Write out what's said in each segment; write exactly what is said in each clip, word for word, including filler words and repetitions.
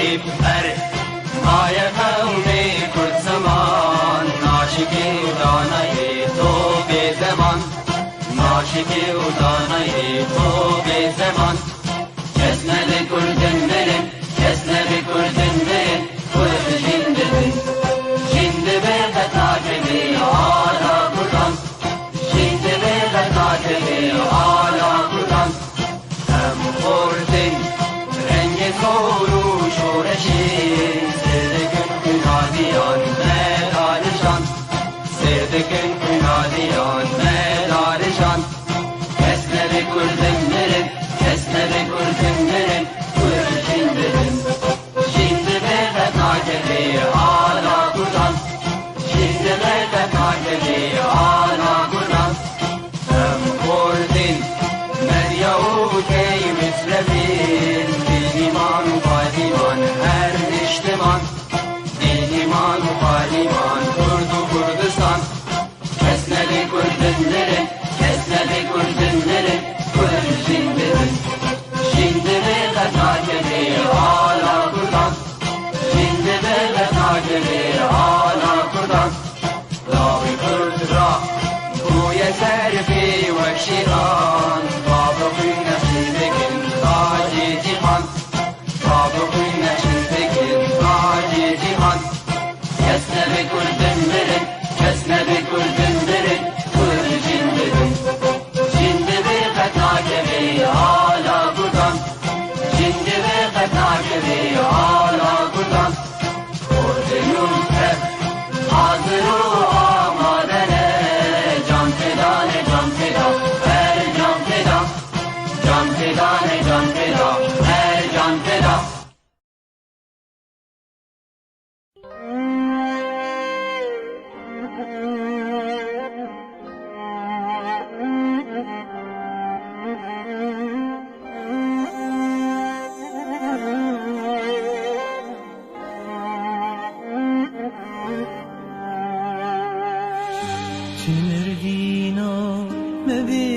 Ber maye qewmê Kurd ziman, naşikî û danayê to bê zeman, naşikî û danayê to bê zeman. Kes nebe Kurdin mirin, kes nebe Kurdin mirin, Kurd jin dibin. Jin dibe qet nakevê ala Kurdan. Jin dibe qet nakevê ala Kurdan. Em xortin rengê sor û şoreşê, sêr dikin xwîna diyan me darijan. Sêr dikin xwîna diyan me darijan. Kes nebe Kurdin mirin, kes nebe Kurdin mirin, Kurd jin dibin. Jin dibe qet nakevê ala Kurdan. Jin dibe qet nakevê ala Kurdan. Em Kurdin, Medya û Tey Mislevin, Dîniman û Qadiman her niştiman. Dîniman û Qadiman, Kurd û Kurdistan. Kes nebe Kurdin mirin, kes nebe Kurdin mirin, Kurd jin dibin. Jin dibe qet nakevê ala Kurdan. Jin dibe qet nakevê ala Kurdan. Lawê Kurd ra bûye serfê wek şêran. Bavê xwîn neşî dikin tacê cîhan. Bavê xwîn neşî dikin tacê cîhan. Kes nebe Kurdin mirin, kes nebe Kurdin mirin, Kurd jin dibin. Jin dibe qet nakevê ala Kurdan. Jin dibe qet nakevê ala Kurdan. Kurdin û Kurd hazir û amade ne. Can feda ne, can feda, her can feda. Can feda ne, can feda, her can feda. Çi nervîna me bê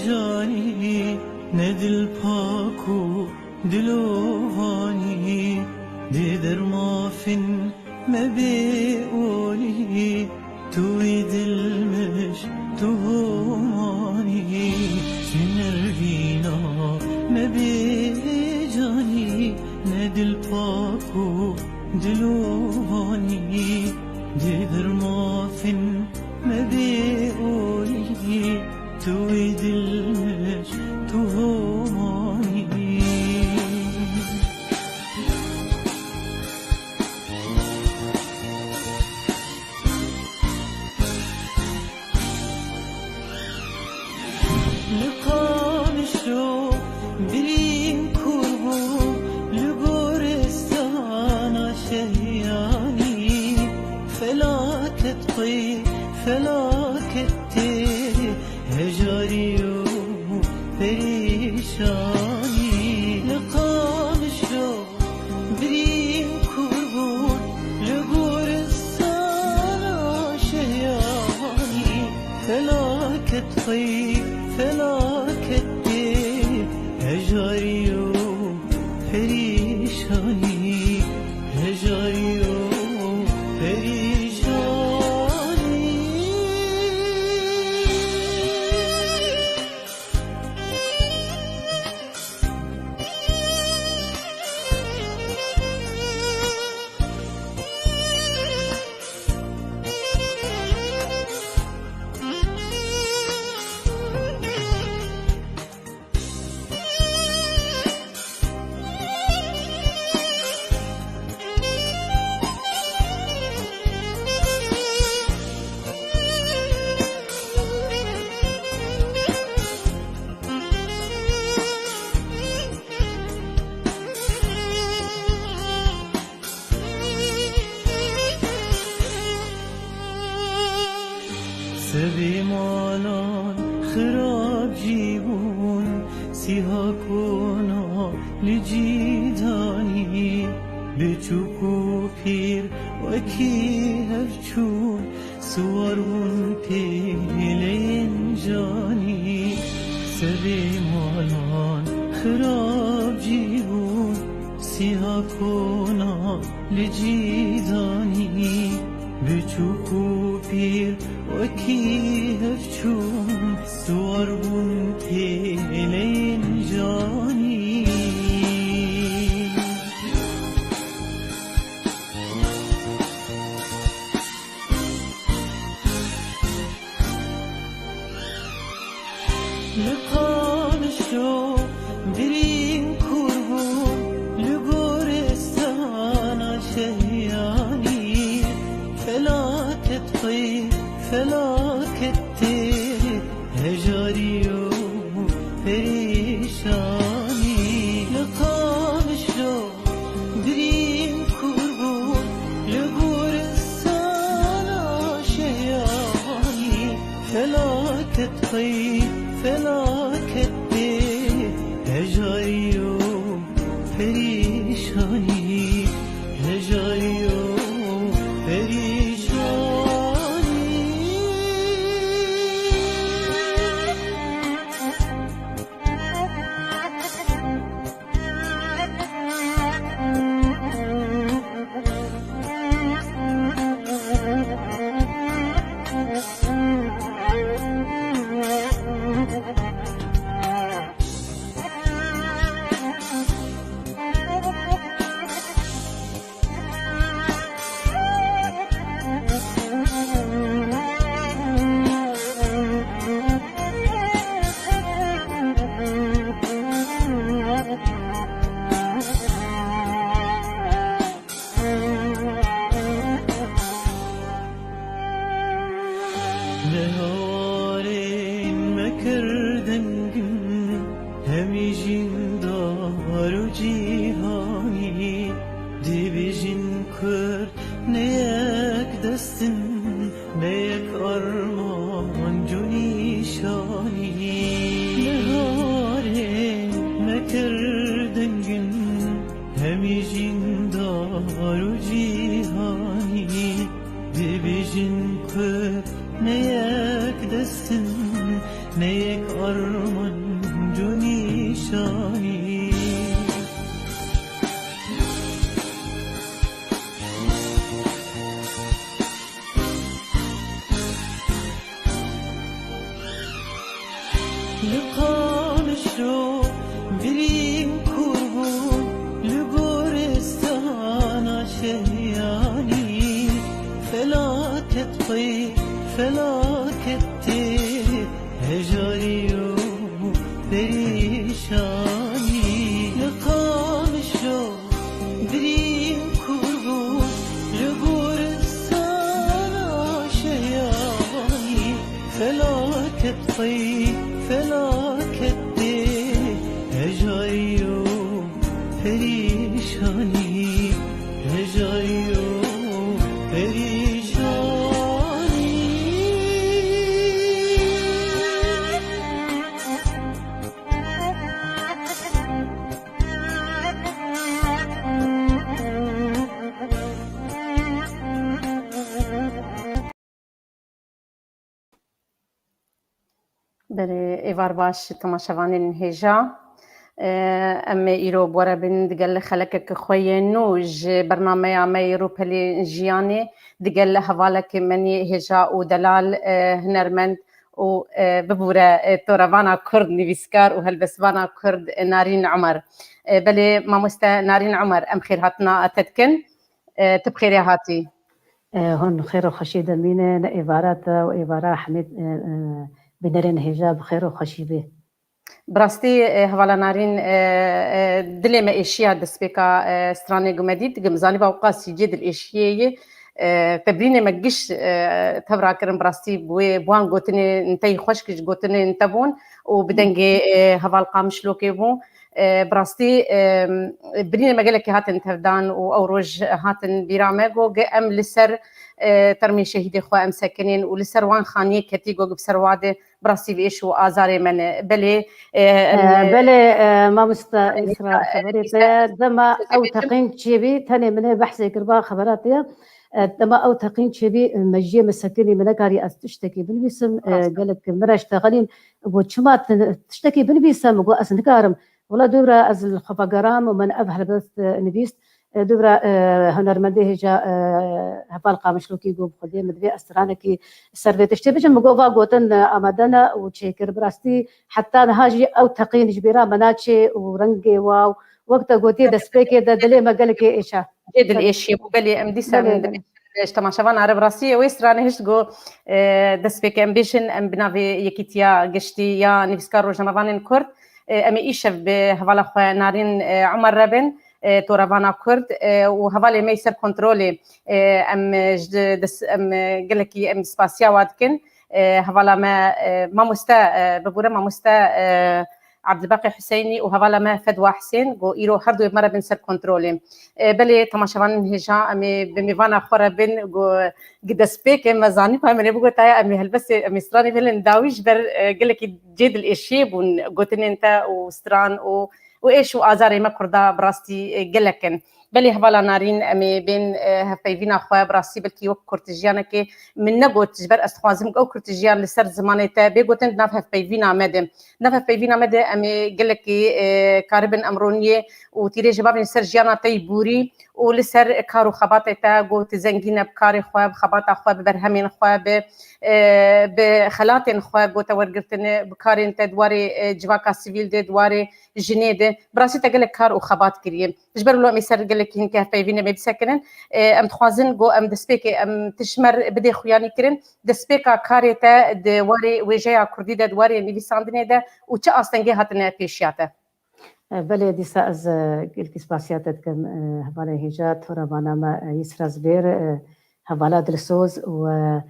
canî, ne dil pak û dilovanî, dê dermafin me bê olî, tu wî dilmiş, tu homanî. Çi nervîna me bê canî, ne dil pak û dilovanî, dê dermafin me bê olî, tu wî dilmiş, tu homanî. Li Qamişlo birîn kûr bû, li goristana şehiyanî. Felaket qey felaket tê, hejarî û perîşanî. Li Qamişlo birîn kûr bûn, li goristana şehiyanî. Felaket xwî, felaket dê, hejarî û perîşanî, hejarî û perîşanî. Sebê malan xirab jî bûn, sîha kona li cî danî. Biçûk û pîr wekî hev çûn, siwar bûn pêleyên canî. Sebê malan xirab jî bûn, Siha kona li cîdanî, biçûk û pîr wekî hev çûn, siwar bûn pêleyên canî. Li Qamişlo birîn kûr bûn, li goristana şehiyanî. Felaket xwe, felaket tê, hejarî û perîşanî. Li Qamişlo birîn kûr bûn, li goristana şehiyanî. Felaket xwe, felaket tê, hejarî û perîşanî, hejarî û perîşanî. Neharên me kir dengin, hemî jîndar û cîhanî, dibêjin Kurd ne yek dest in, ne yek armanc û nîşanî. Neharên me kir dengin, hemî jîndar û cîhanî, dibêjin Kurd ne yek dest in, ne yek armanc û nîşanî. Li Qamişlo birîn kûr bûn, li goristana şehiyanî. Felaket xwe, felaket tê, hejarî û perîşanî. Li Qamişlo birîn kûr bûn, li goristana şehiyanî. Felaket xwe, felaket tê, hejarî û perîşanî, hejarî û perîşanî. Belê, êvar baş temaşevanên hêja. Em ê îro bi we re bin digel xelekek xwe yê nû ji bernameya me yê Rûpelê Jiyanê, digel hevalekê me yê hêja û delal, e, hunermend û, e, bibûre, e, torevana Kurd, nivîskar û helbestvana Kurd, e, Narîn Umer. E, belê, mamoste Narîn Umer, em xêrhatina te dikin. E, tu bi xêrê hatî. E, hûn xêr û xweşî de mîne, ne êvara te û êvara hemî, e, e, bînerên hêja bi xêr û xweşî bê. Bi rastî, e, hevala Narîn, e, e, dilê me êşiya destpêka, e, stranê ku me dît, ku min zanîba weka sîcê dilêşiyê ye, e, te birînê me giş, e, tevra kirin, bi rastî bi wê, bi wan gotinên te yî xweşik ji gotinên te bûn û bi dengê, e, heval Qamişlokê bû. E, bi rastî, e, birînê me gelekî hatin tevdan û ew roj hatin bîra me, got, em li ser, e, termê şehîdê xwe em sekinên û li ser wan xaniyê ketî, got, bi ser wa de bi rastî vê êş û azarê me ne. Belê, e, em, E, belê, e, mamosta Îsra, xeberê te ye. Dema ew teqîn çêbî, tenê min ê behsê kiriba xebera te ye. E, dema ew teqîn çêbî, e, mejiyê min sekinî, min nekarî ez tiştekî binivîsim. E, gelek min re ji te xelîn, got, çima tu tiştekî binivîse? Min got, ez nikarim. Wela dûvra ez li xwe vegeram û min ev helbest, e, nivîst. E, dûvra, e, hunermendê hêja, e, heval Qamişlokî got bi xwedê min divê ez stranekî ser vê tiştê bijim. Min got va gotin, e, amade ne û çêkir. Bi rastî heta niha jî ew teqîn ji bîra me naçê û rengê wa û wek te gotiye destpêkê de dilê me gelekê êşa. Cê dil êşiye bû. Belê, em dîsa Belê, em belê. Ji temaşevan re bi rastî wê stranê hişt got, e, destpêkê em bêjin, em bi navê Yekîtiya Giştî ya Nivîskar Rojnamevanên Kurd, e, em ê îşev bi hevala xwe Narîn, e, Umer re bin, e, torevana Kurd, e, û hevalê me yî ser kontrolê, e, em, e, ji des-, em, e, gelekî em spasiya wa dikin. E, hevala me, e, mamoste, e, bibûre mamoste, e, Abdulbaqî Huseynî û hevala me Fedwa Hisên, got îro her du ê me re bin ser kontrolê. E, belê temaşevanên hêja, em ê bi mêvana xwe re bin, got gi destpêkê me zanî ku em ê bigotaye, em ê helbestê, em ê stranê bihêlin dawî ji ber, e, gelekî cê dilêşiyê bûn gotinên te û stran û, û êş û azarê me Kurda bi rastî, e, gelek in. Belê hevala Narîn, em ê bên, e, hevpeyvîna xwe bi rastî belkî wek kurtijiyanekê min negot, ji ber ez dixwazim ew kurtijiyan li ser zimanê te bê gotin di nav hevpeyvîna me de. Di nav hevpeyvîna me de em ê gelekî, e, karibin em roniyê û tîrê ji bavên ser jiyana te yî bûrî û li ser kar û xebatê te got zengîn e bi karê xwe, bi xebata xwe, bi berhemên xwe, bi, e, bi xelatên xwe got te wergirtine, bi karên te di warê, e, civaka sivîl de, di warê jinê de. Bi rastî te gelek kar û xebat kiriye. Ji ber wilo em ê ser gelekî hinke hevpeyvînê me bisekinin. E, em dixwazin ku em destpêkê em tu ji me re bidê xuyanî kirin. Destpêka karê te di warê wêjeya kurdî de, di warê nivîsandinê de û çi astengê hatine pêşiya te? E, belê, dîsa ez, e, gelkî spasiya te dikim, e, hevalê hêja, torevana me, e, Yisra Zibêr, e, hevala dilsoz û, e,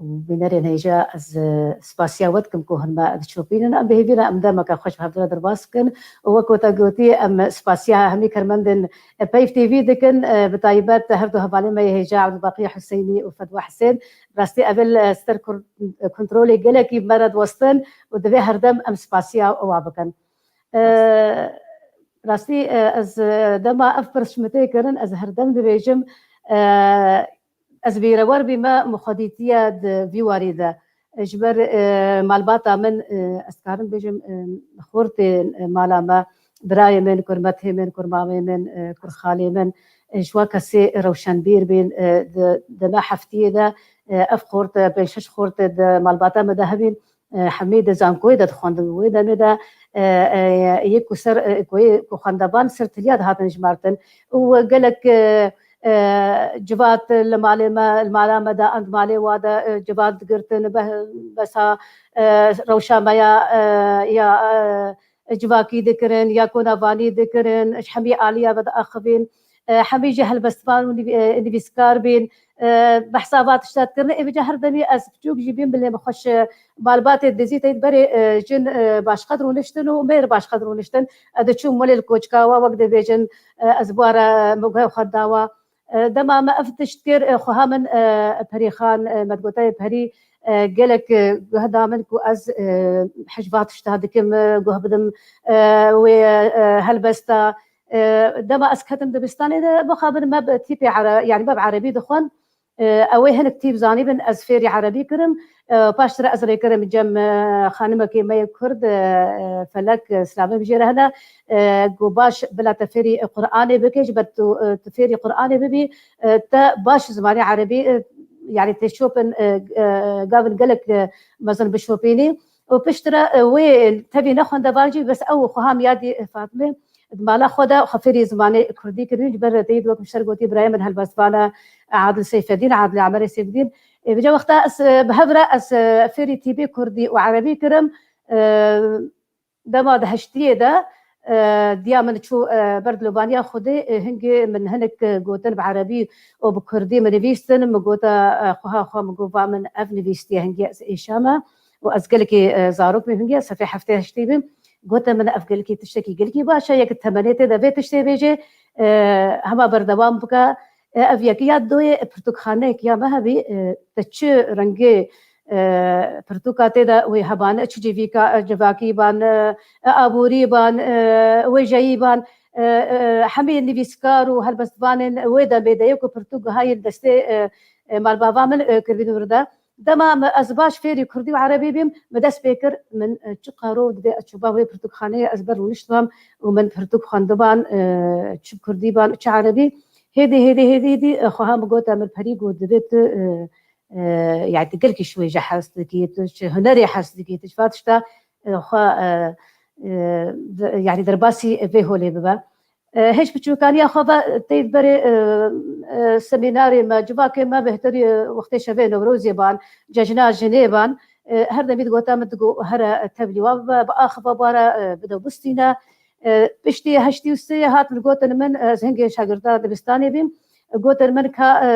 û bînerên hêja, ez, e, spasiya we dikim ku hûn me diçopînin. Em bi hêvî ne em demeke xweş bi hevdû re derbas bikin. Û wek ku te gotî, em spasiya hemî kermendên, e, Peyv T V dikin, e, bi taybet her du hevalên me yê hêja Ebdulbaqî Huseynî û Fedwa Hisên. Rastî ev ê li ser kur-, kontrolê gelekî me re diwestin û divê herdem em spasiya wa bikin. E, rastî, e, ez, e, dema ev pirs ji min tê kirin, ez herdem dibêjim, e, ez bîrewer bîme, min xwedîtiye di vî warî de. Ji ber, e, malbata min, e, ez dikarim bêjim, e, xortê, e, mala me, birayê min, kurmetê min, kurmamê min, e, kurxalê min, e, ji wa kesê rewşenbîr bîn, e, di, di me heftiyê de, e, ev xorte, pênc şeş xorte di malbata me de hebîn, e, hemî di zankoyê de dixwendin. Wê demê de, e, e, yê ku ser, e, ku yê ku xwendevan ser tiliya dihatin jimartin. Û gelek, e, e, civat li malê me, li mala me de, end malê wa de, e, civat digirtin, be-, besa, e, rewşa me ya, e, ya, e, civakî dikirin, ya konavanî dikirin, ji hemî aliya ve diaxivîn. E, hemî jî helbestvan û nivî-, e, nivîskar bîn. E, behsa va tişta dikirin. Ê vêca her demî ez piçûk jî bîm, bilê min xweş, e, malbatê dizî teyt berê, e, jin, e, başqed rûniştin û mêr başqed rûniştin. Ez diçûm welê li koçka wa, wek dibêjin, e, ez bi wa re, e, min guhê xwe dawa. E, dema me ev tişt kir, e, xweha min, e, Perî Xan, e, me digotayê Perî, e, gelek, e, guh da min ku ez, e, hej va tişta dikim, e, guh bidim, e, wê, e, helbesta. E, dema ez ketim dibistanê de, mixabin me bi tîpê ere-, yanî me bi erebî dixwend. E, ew ê hinek tîp zanîbin, ez fêrî erebî kirim. E, paştir ez rê kirim cem, e, xanimekê me yê Kurd, e, e, Felek, e, silavê bijêre hene. E, got baş, bila te fêrî Qur'anê bike, ji ber tu, e, tu fêrî Qur'anê bibî, e, te baş zimanê erebî, e, yanî tê şopin, e, e, gavin gelek, e, mezin bişopînî. Û piştre, e, wê tevî ne xwendevan jî, bes ew xweha miyadî, e, Fatmê, di mala xwe de xwe fêrî zimanê kurdî kirî, ji ber teyî wek ser gotî birayê min helbestvan e, Adil Seyfedîn, Adil Amerê Seyfedîn. E, vêca wexta ez, e, bi hev re ez, e, fêrî tîbê kurdî û erebî kirim. E, dema di heştiyê de, e, diya min çû, e, ber dilovaniya Xwedê, e, hingê min hinek, e, gotin bi erebî û bi kurdî min nivîstin. Min gota, e, xweha xwe, min got, va min ev nivîstiye, hingê ez êşa me û ez gelekî, e, zarok bîm, hingê ez sefê heftê heştê bîm. Gote min ev gelekî tiştekî gelekî baş e, yek temenê tê de vê tiştê bêjê, e, hema berdewam bike. E, ev yek ya doyê pirtûkxanek ya me hebî, e, te çi rengê, e, pirtûka tê de wê hebane, çi civîka, e, civakî ban, e, e, aborî ban, e, wêjeyî ban, e, e, hemî nivîskar û helbestvanên wê demê de yê ku pirtûk gihayên destê, e, e, malbava min, e, kiribîn wir de. Dema min ez baş fêrî kurdî û erebî bîm, min dest pê kir, min, e, çi qaro dibe ez çûba wê pirtûkxaneyê, ez ber rûniştibam û min pirtûk xwendiban, e, çi bi kurdî ban û çi erebî. Hêdî, hêdî, hêdî, hêdî, e, xweha min gote min perî got, dibê tu, e, e, yani tu gelkî ji wêje hez dikî, tu ji hunerê hez dikî, tu ji va tişta, e, xwe, e, e, de-, yani derbasî vê holê bibe. E, hêj bi çûkaniya xwe ve tê berê, e, e, semînarê me, civakê me bêhtirî, e, wextê şevê Newrozê ban, cejna jinê ban, e, her demî digote min digo here tevlî wa bibe, biaxive bare, e, bide bistîne. E, piştî heştî û sê hat li gotin min, e, ez hingê şagirda dibistanê bîm. Gotin min ka, e,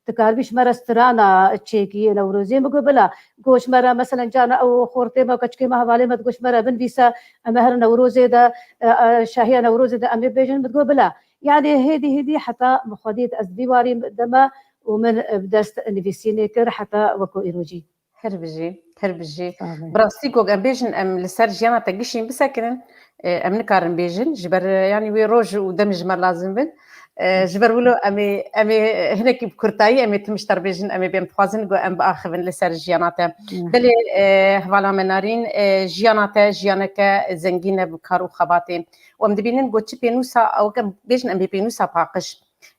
dikaribî ji me re strana çêkî Newrozê? Min got bila. Got ji me re, meselen, carna ew xortê me, keçikê me, hevalê me digot ji me re binivîse, em ê herin Newrozê de, e, e, şahiya Newrozê de em ê bêjin, min digot bila. Yani hêdî hêdî heta min xwedî ez vî warî de me û min, e, bi dest nivîsînê kir heta weko îrojî. Her bijî, her bijî. Sağ ol. Bi rastî ku em bêjin, em li ser jiyana te gişîn bisekinin, e, em nikarin bêjin, ji ber, e, yanî wê roj û demê ji me lazim bin. E, ji ber wilo em ê, em ê hinekî bi kurtayî, em ê tim ji te re bêjin, em ê bê em dixwazin ku em biaxivin li ser jiyana te. Hı. Belê, e, hevala me Narîn, e, jiyana te jiyaneke zengîn e bi kar û xebatê. Û em dibînin ku çi pênûsa, ew em bêjin em ê pênûsa paqij.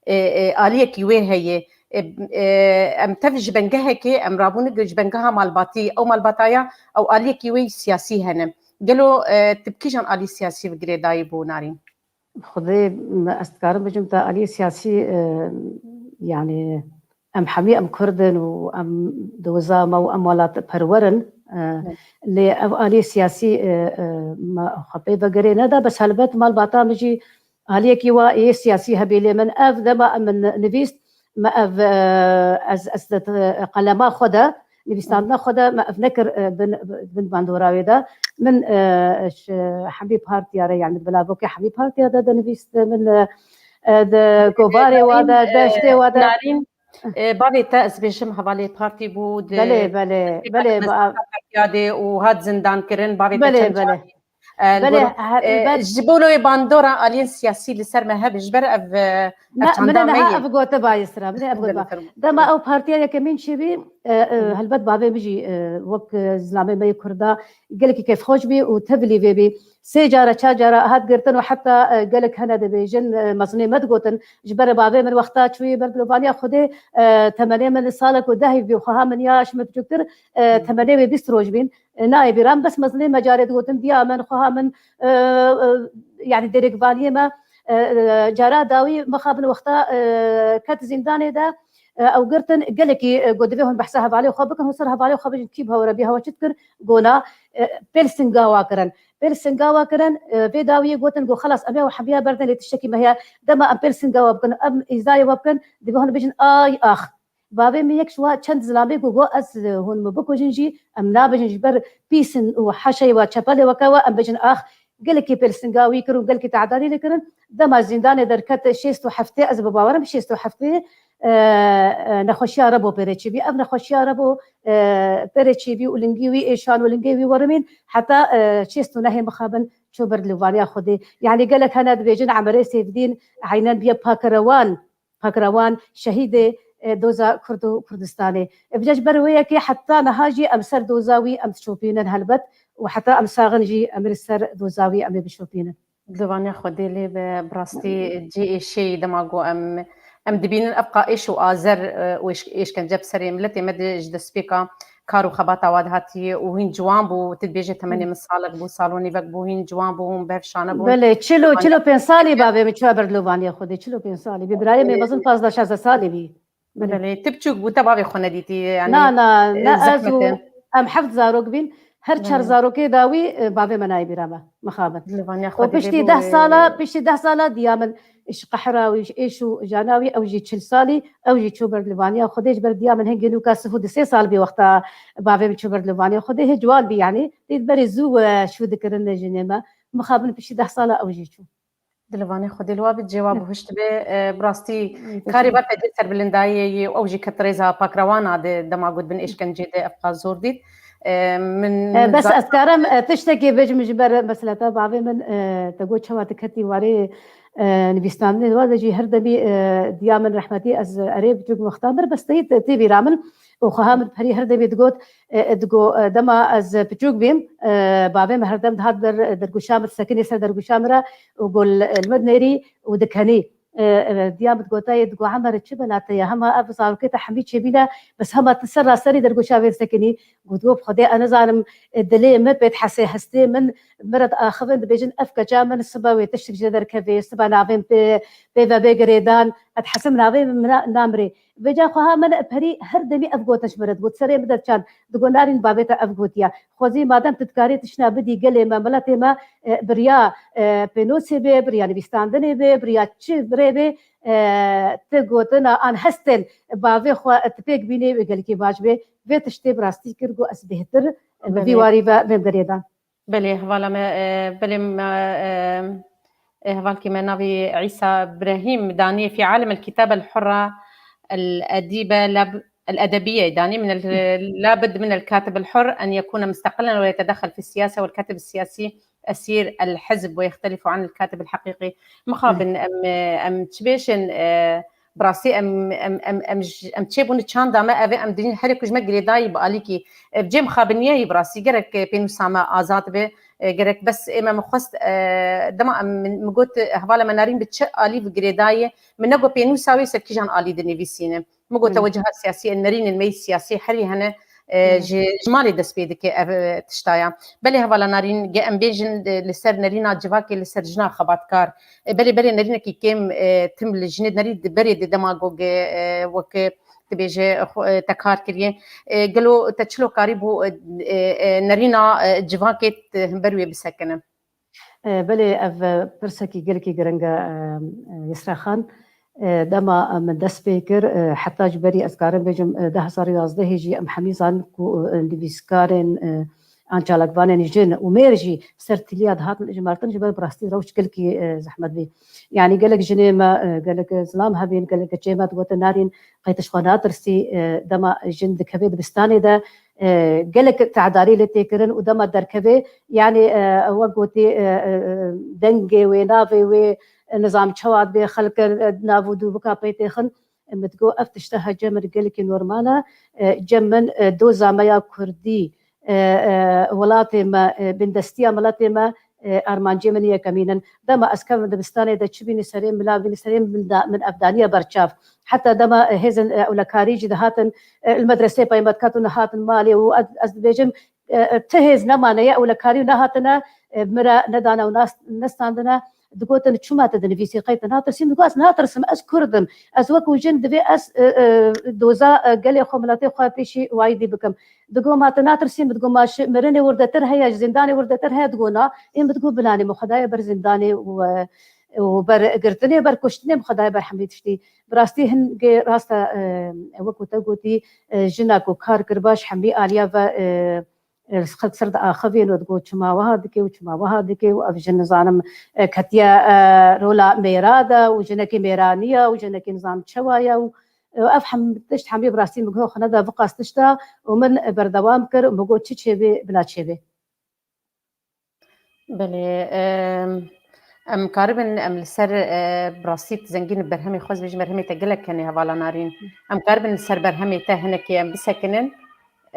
E, e, aliyekî wê heye. E, e, em tev ji bengehekê, em rabûne ji bengeha malbatî, ew malbataya, ew aliyekî wê siyasî hene. Gelo, e, tu bi kîjan alî siyasî ve girêdayî bû, Narîn? Xwedê, m-, ez dikarim bêjim te aliyê siyasî, e, yani em hemî em Kurd in û em doza me û em welatperwer in. E, Evet. Lê ev aliyê siyasî, e, e, me xwe pê ve girê neda, bes helbet malbata min jî aliyekî wa yê siyasî hebî lê min ev dema min nivîst, me ev, e, ez, ez di qelema xwe de, nivîsandina xwe de me ev nekir, e, bin, bin bandora wê de. Min, e, ji hemî partiya re, yani di bilavokê hemî partiya de dinivîst, min, e, e, di Belê, kovarê wa Narîn, de, e, deştê wa de. Narîn, e, bavê te ez bêjim hevalê partî bû, di Belê, belê, belê, ba- partiya de û hat zindan kirin, bavê te Belê, çend belê. carî E, Belê, gor-, her-, e, belê. Ji bo lê bandora aliyên siyasî li ser me hebe, ji ber ev, e, ev Ne, çanda min e me ha ye. Ev gote bayistra, min e ev gote Belê, ba-, fermo. Dema ew partiya yekemîn çêbî, e, e, Hı. helbet bavê min jî, e, wek, e, zilamê me yê Kurda gelekî kêfxweş bî û tevlî vê bî. Sê cara, çar cara hat girtin û heta, e, gelek hene dibêjin, e, mezinê me digotin. Ji ber bavê min wexta çûyî ber dilovaniya Xwedê, e, temenê min li salek û dehî bî û xweha min ya ji min biçûktir, e, Hı. temenê wê bîst roj bîn. E, nayê bîra min, bes mezinê me carê digotin, diya min, xweha min, e, e, yani derêkvaniyê me, e, e, cara dawî mixabin wexta, e, ket zîndanê de, e, ew girtin gelekî, e, got divê hûn behsa hevalê xwe bikin, hûn ser hevalê xwe bijin, kî bi hewe re bî, hewe çi dikir, gona, e, pêl singawa kirin. Pêl singawa kirin, e, vê dawiyê gotin, got xelas, em ê ew hemiya berdin lê tiştekî me heye, dema em pêl singawa bikin, em îzayê we bikin, divê hûn bijin ay ax. Bavê min yek ji wa çend zilamê ku got, ez, e, hûn min bikujin jî, em nabêjin ji ber pîs in û heşeyê wa çepelê weke we, em bêjin ax, gelekî pêlsinga wî kir û gelekî tehdadî lê kirin. Dema zîndanê derket şêst û heftê, ez bi bawer im şêst û heftê, e, e, nexweşiya Rebo pê re çêbî. Ev nexweşiya Rebo, e, pê re çêbî û lingî wî êşan û lingê wî werimîn heta, e, şêst û nehê mixabin çû ber dilovaniya Xwedê. Yani gelek hene dibêjin Emerê Sêfdîn eynen biye pakrewan. Pakrewan, şehîdê, e, doza Kurd û Kurdistanê. E, vêca ji ber wê yekê heta niha jî em ser doza wî em diçopînin helbet û heta em saxin jî em ê li ser doza wî em ê bişopînin. Dilovaniya Xwedê lê be, bi rastî cihê êşê ye dema ku em, em dibînin ev qa êş û azer, e, û êş-, êşkence bi serê miletê me de ji destpêka kar û xebata wa dihatî û hîn ciwan bû, tu dibêje temenê min salek bû, sal û nîvek bû, hîn ciwan bû, hûn bi hev şane bûn. Belê, çil û, çil û pênc salî bavê min çûye ber dilovaniya Xwedê, çil û pênc salî. Bi birayê me mezin pazdeh şazdeh salî bî. Belê. Belê, tu biçûk bû, te bavê xwe nedîtî, yanî, Na, na, e, ne ez zehmet û e. Em heft zarok bîn, her çar Belê. zarokê dawî, e, bavê me nayê bîra me, mixabin. Dilovaniya Xwedê lê bû, e. Û piştî deh sala, piştî deh sala diya min ji qehra wî, ji êş û jana wî, ew jî çil salî, ew jî çû ber dilovaniya Xwedê, ji ber diya min hingê nûka sif û du sê sal bî wexta bavê min çû ber dilovaniya Xwedê, hê ciwan bî yanî. Dê berê zû, e, şû dikirin jinê me. Mixabin piştî deh sala ew jî çû. Dilovaniya Xwedê li wa bi cêwa bihuşt be, e, bi rastî Ê, karê teşekkür. Ber te dê serbilindayê ye, ew jî ket rêza pakrewana de dema got bin êşkencê de ev qas zor dît. E, min E, bes za- ez karim, e, tiştekê bêjim ji ber meseleta bavê min, e, te got çawa tu ketî warê, e, nivîsandinê wa de jî her demî, e, diya min rehmetî ez erê biçûk wexta mir bes teyî te, tê bîra min. Û xweha min perî her demê digot, e, e, digo, e, dema ez piçûk bîm, e, bavê min her dem dihat ber dergûşa min, disekinê ser dergûşa min re û got, e, li min nêrî û dikenî. E, e, diya min digotayê, digo, Emer, çi bela te ye? Hema ev zarokê te hemî çêbîne, bes hema tu ser raserî dergûşa vê disekinî. Got, Bi Xwedê ez nizanim, e, dilê min pê dihese, hestê min min re diaxivin, dibêjin, Ev keça min sibe wê tiştik jê derkevê, sibe navê min pê, pê ve bê girêdan, ez dihesim navê min na-, namirê. Vêca xweha min perî her demî ev gotin ji min re digot, serê min derçand, digot, Narîn, bavê te ev gotiye. Xwezî madem tu dikarî tiştna bidî gelê me, miletê me, e, biriya, e, pênûsê bê, biriya nivîsandinê bê, biriya çi birê bê, e, tu gotina an hestên bavê xwe tu pêk bînî, wê gelekî baş bê. Vê tiştê bi rastî kir, got, Ez bêhtir, e, bi vî Belê. warî ve bêm girêdan. Belê, hevala me, e, belê me, e, e, hevalkê me navê Îsa Brahîm danî, في عالم الكتابة الحرة الأديبة لاب-، الأدبية danî من ال-، لابد من الكاتب الحر أن يكون مستقلا ويتدخل في السياسة، والكاتب السياسي أسير الحزب ويختلف عن الكاتب الحقيقي. Mixabin em, em çi bêjin, e, Bi rastî em, em, em, em, ji, em çêbûne çanda me, ev ê em dibînin herê ku ji me girêdayî bi alîkî. E, bi cê mixabiniyeyî bi rastî gerek, e, pênûsa me azad be, e, gerek bes ê me min xwest, e, dema em, min, min got, e, hevala me Narîn bi çi alî bi girêdayî, min negot pênûsa wê ser kîjan alî dinivîsîne. Min got, Hmm. Tewecuha siyasî, e, nerînên me yî siyasî herî hene, e, Hmm. ji, ji malê dest pê dike ev, e, tiştaya. Belê hevala Narîn, ge em bêjin, e, li ser nerîna civakê, li ser jina xebatkar, E, belê, belê, nerînekî kêm, e, tim li jinê nerî di berê di dema ku ge, e, wek dibêje, xwe, e, te kar kiriye. E, gelo te çilo karîbû, e, e, e, nerîna, e, civakê te hember wê bisekine? E, belê, ev, e, pirsekî gelekî giring e, e, Yesra Xan. E, dema, e, min dest pê kir, e, heta ji berî ez karim bêjim, e, du hezar û yazdehê jî em hemî zanin ku, e, nivîskarên, e, an çalakvanên jin û mêr jî ser tiliya dihatin ijmartin, ji ber bi rastî rewş gelkî, e, zehmet bî. Yanî gelek jinê me, e, gelek zilam hebîn, gelek keçê me digotin, Narîn, qey tu ji xwe natirsî, e, dema jin dikeve dibistanê de, e, gelek tedarî lê tê kirin û dema derkeve, yanî, e, wek gotî, e, e, e, dengê wê, navê wê, e, nizam çawa dibe, xelk, e, nav û dû bika pey têxin. Min digot, ev tişta hece min gelekî normal e. E, cem min, e, doza me ya kurdî, e, e, welatê me, e, bindestiya miletê me, e, armancê min yekemîn in. Dema ez kevim dibistanê de çi bînî serê min, la bînî serê min, da, min ev daniye berçav. Heta dema, e, hêzên, e, ewlekarî jî dihatin, e, li medresê pey me diket û nehatin malê û ez, ez dibêjim, e, e, ti hêz nemane ye, ewlekarî û nehatine, e, min re nedane û nas-, nestandine. Digotin, çima tu dinivîsî, qey tu natirsî? Min digot, ez natirsim, ez kurd im. Ez wekû jin divê ez, e, e, doza, e, gelê xwe, miletê xwe pêşî wayîdî bikim. Digot, ma tu natirsî? Min digot, ma ji mirinê wirdetir heye, ji zîndanê wirdetir heye? Digot, na. Ê min digot, bilanê min xwe daye ber zîndanê û, e, û ber girtinê, ber kuştinê min xwe daye ber hemî tiştî. Bi rastî hingê rast e, e, wekû te gotî, e, jina ku kar kir baş hemî aliya ve, e, e, xelk ser diaxivîn û digot, çima wiha dike û çima wiha dike û ev jin nizanim, e, ketiye, e, rola mêra de û jinekî mêra niye û jinekî nizam çawa ye û, e, ev hem tişt hemî bi rastî min got, xwe neda viqas tişta û min, e, berdewam kir û min got, çi çêbê bila çêbê. Belê, em, em karibin em li ser, e, bi rastî zengîn berhemê xwe, ez bêjim berhemê te gelek hene hevala Narîn. Em karibin li ser berhemê te hinekê em bisekinin.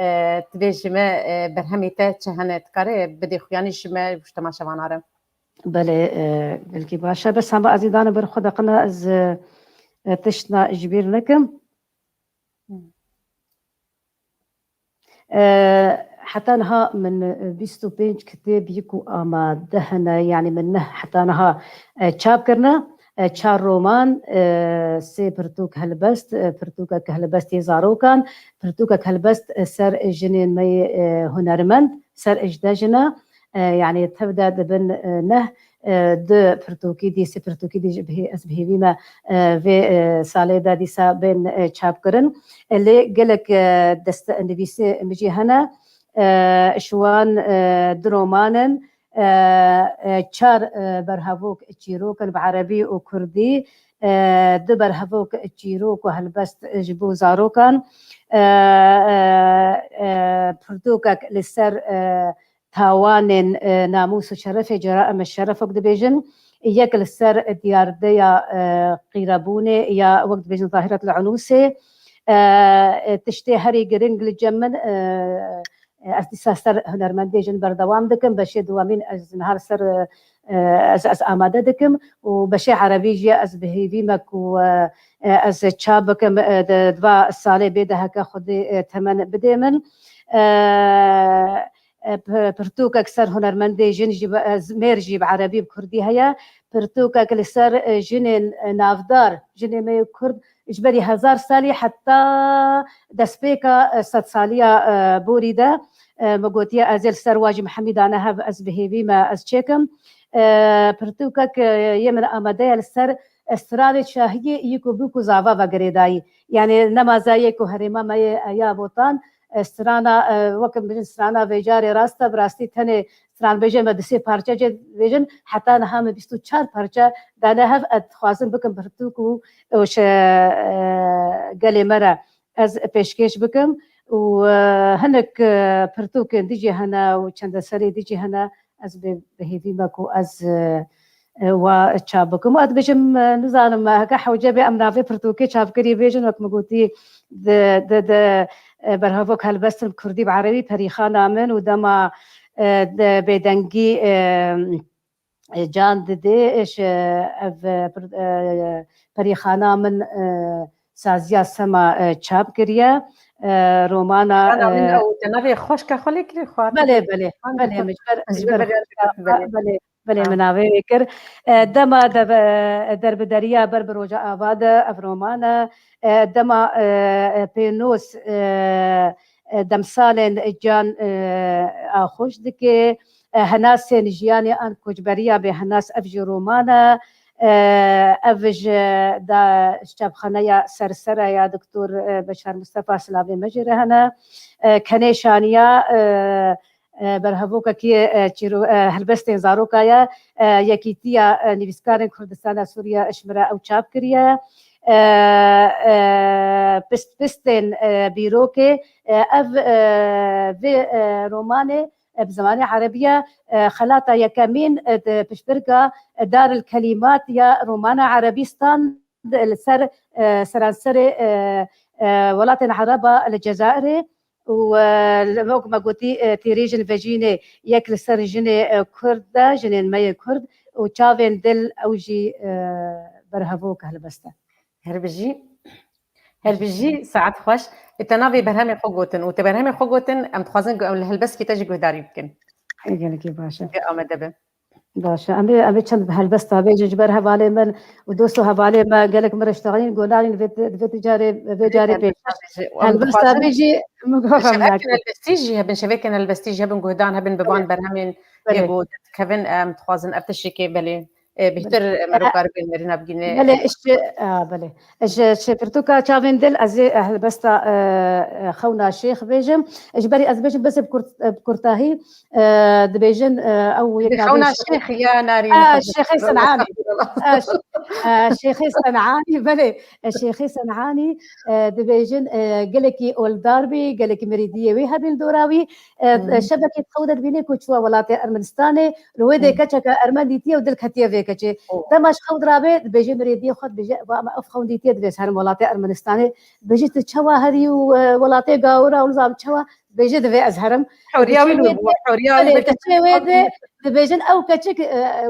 E, tu bê ji me, e, berhemê te çi hene, tu kare bidê xuyanî ji me û ji temaşevana re. Belê, e, gelkî baş e. Bes hema ez î dane ber xwe deqina ez, e, tiştna ji bîr nekim. E, heta niha min, e, bîst û pênc kitêb yek û amade hene, yanî min neh heta niha, e, çap kirine. E, çar roman, e, sê pirtûk helbest, e, pirtûkek helbest yê zarokan, pirtûkek helbest, e, ser jinên me yê, e, hunermend, ser ejde jina, e, yanî tev de dibin, e, neh, e, du pirtûkî dî, sê pirtûkî dî ji bihê-, ez bi hêvî me, e, vê, e, salê de dîsa bên, e, çapkirin. E, lê gelek, e, deste nivîsê min jî hene. E, ji wan, e, du roman in, e, e, çar, e, berhevok çîrok in bi erebî û kurdî, e, du berhevok çîrok û helbest ji bo zarokan, e, e, e, pirtûkek li ser, e, tawanên, e, namûs û şerefê, ceraim şeref wek dibêjin, yek li ser diyardeya, e, qîrebûnê ya wek dibêjin zahiret li unûsê, E, e, tiştê herî giring li cem min, e, e, ez dîsa ser hunermendê jin berdewam dikim. Beşê dewemîn ez niha li ser, e, e, ez, ez amade dikim û beşê erebî jî ez bi hêvî me ku, e, e, ez çap bikim, e, di, di va salê bê de heke Xwedê, e, temen bidê min. E, e, p-, pirtûkek ser hunermendê jin jî bi, e, z-, mêr jî bi erebî, bi kurdî heye. Pirtûkek li ser, e, jinên, e, navdar, jinê me yê kurd ji berî hezar salî heta destpêka, e, sedsaliya, e, borî de, e, min gotiye ez ê li ser wa jî bi hemî dane hev, ez bi hêvî me ez çêkim. E, pirtûkek, e, yê min amade ye li ser, e, stranê şahiyê yî ku bû ku zava ve girêdayî. Yanî nema zayê ku herêma me yê, e, ya Botan, e, strana, e, wek em bijin strana vê carê rast e, bi rastî tenê stranbêjê me di sê parçe jê dibêjin, heta niha min bîst û çar parçe dane hev, ez dixwazim bikim pirtûk û, û şe, e, gelê me re ez pêşkêş bikim û, e, hinek, e, pirtûkên dî jî hene û çendeserê dî jî hene, ez bi, bi hêvî me ku ez, e, e, wa çap bikim. Û ez dibêjim, e, nizanim, e, heke hewce be em navê pirtûkê çapkirî bêjin, wek min gotî, di, di, di, e, berhevok helbestin bi kurdî, bi erebî, Perîxana min û dema, e, de bêdengî, e, e, can didê, e, ji, ev, e, pir-, e, Perîxana min, e, saziya Sema, e, çap kiriye. E, romana, Ana min e, ew te navê xweşka xwe lê kirî xwe. Belê, belê, An belê, min ji ber, ji ji ber ber xweşka, belê. belê, belê, Ha. min navê wê kir. E, dema de, e, derbideriya ber bi Rojava de ev roman e. E, dema, e, e, pênûs, e, e, demsalên can, e, axuş dike. E, henasên jiyanê an koçberiya bêhenas, ev jî roman e. E, ev ji da, ji çapxaneya Sersera ya Doktor, e, Beşar Mustafa, silavê me jê re hene. E, Kenê Şaniya, e, e, berhevokekî, e, çîro-, e, helbestên zaroka ye. E, Yekîtiya, e, Nivîskarên Kurdistana Sûriye ji min re ew çap kiriye. E, e, pist, pistên, e, bîrokê, e, ev, e, vê, e, romanê, e, bi zimanê erebî ye, e, xelata yekemîn, e, di piştbirka, e, Dar el Kelimat ya Romana Erebî stand li ser, e, seranserê, e, e, welatên Ereba li Cezayirê û, e, li, wek me gotî, e, tîrêjin vejînê yek li ser jinê, e, Kurd de, jinên me yê Kurd û çavên dil ew jî, e, berhevok helbest e. Her bijî. Her bijî, saet xweş. Ê te navê berhemê xwe gotin û te berhemê xwe gotin, em dixwazin gu-, em li helbestkî te jî guhdarî bikin. Gelekî baş e. Ge amade be. Baş e. Em ê, em ê çend helbesta bêjin ji ber hevalê min û dost û hevalê me gelek min re şitexîn, gonanîn vê, vê carê, vê carê pêş. Helbesta bêjî, min goxem Şevekên helbestî jî hebin, şevekên helbestî jî hebin, guhdan hebin, bi van berhemên Belê. Yê ku dikevin, em dixwazin ev tiştekê belê. E, bêhtir, e, mero karibên nerîna bigîne. Belê, ji, a, belê. Ji, ji pirtûka Çavên Dil ez ê, e, helbesta, e, e, Xewna Şêx bêjim. Ji berî ez bêjim, bes bi kurt-, e, bi kurtahî, e, dibêjin, e, ew yek Xewna Şêx ya Narîn. A, Şêxê Senanî. A, ş-, a, Şêxê Senanî, belê. E, Şêxê Senanî, e, dibêjin, e, gelekî oldar bî, gelekî mirîdiyê wî hebîn dora wî. E, e, şevekê di xew de dibînê ku çûye welatê Ermenistanê, li wê dê keçeke ermen dîtiye û dil ketiye vê keçê. Dema ji xew dirabe, dibêje mirêdiyê xwe, dibêje, "Va me ev xewn dîtiye, divê ez herim welatê Ermenistanê." Dibêje, "Tu çawa herî û, e, welatê gawira û nizam çawa?" Dibêje, "Divê ez herim." Hewriya wî li bo, hewriya wî Belê, keçê wê dê, dibêjin, ew keçik, e,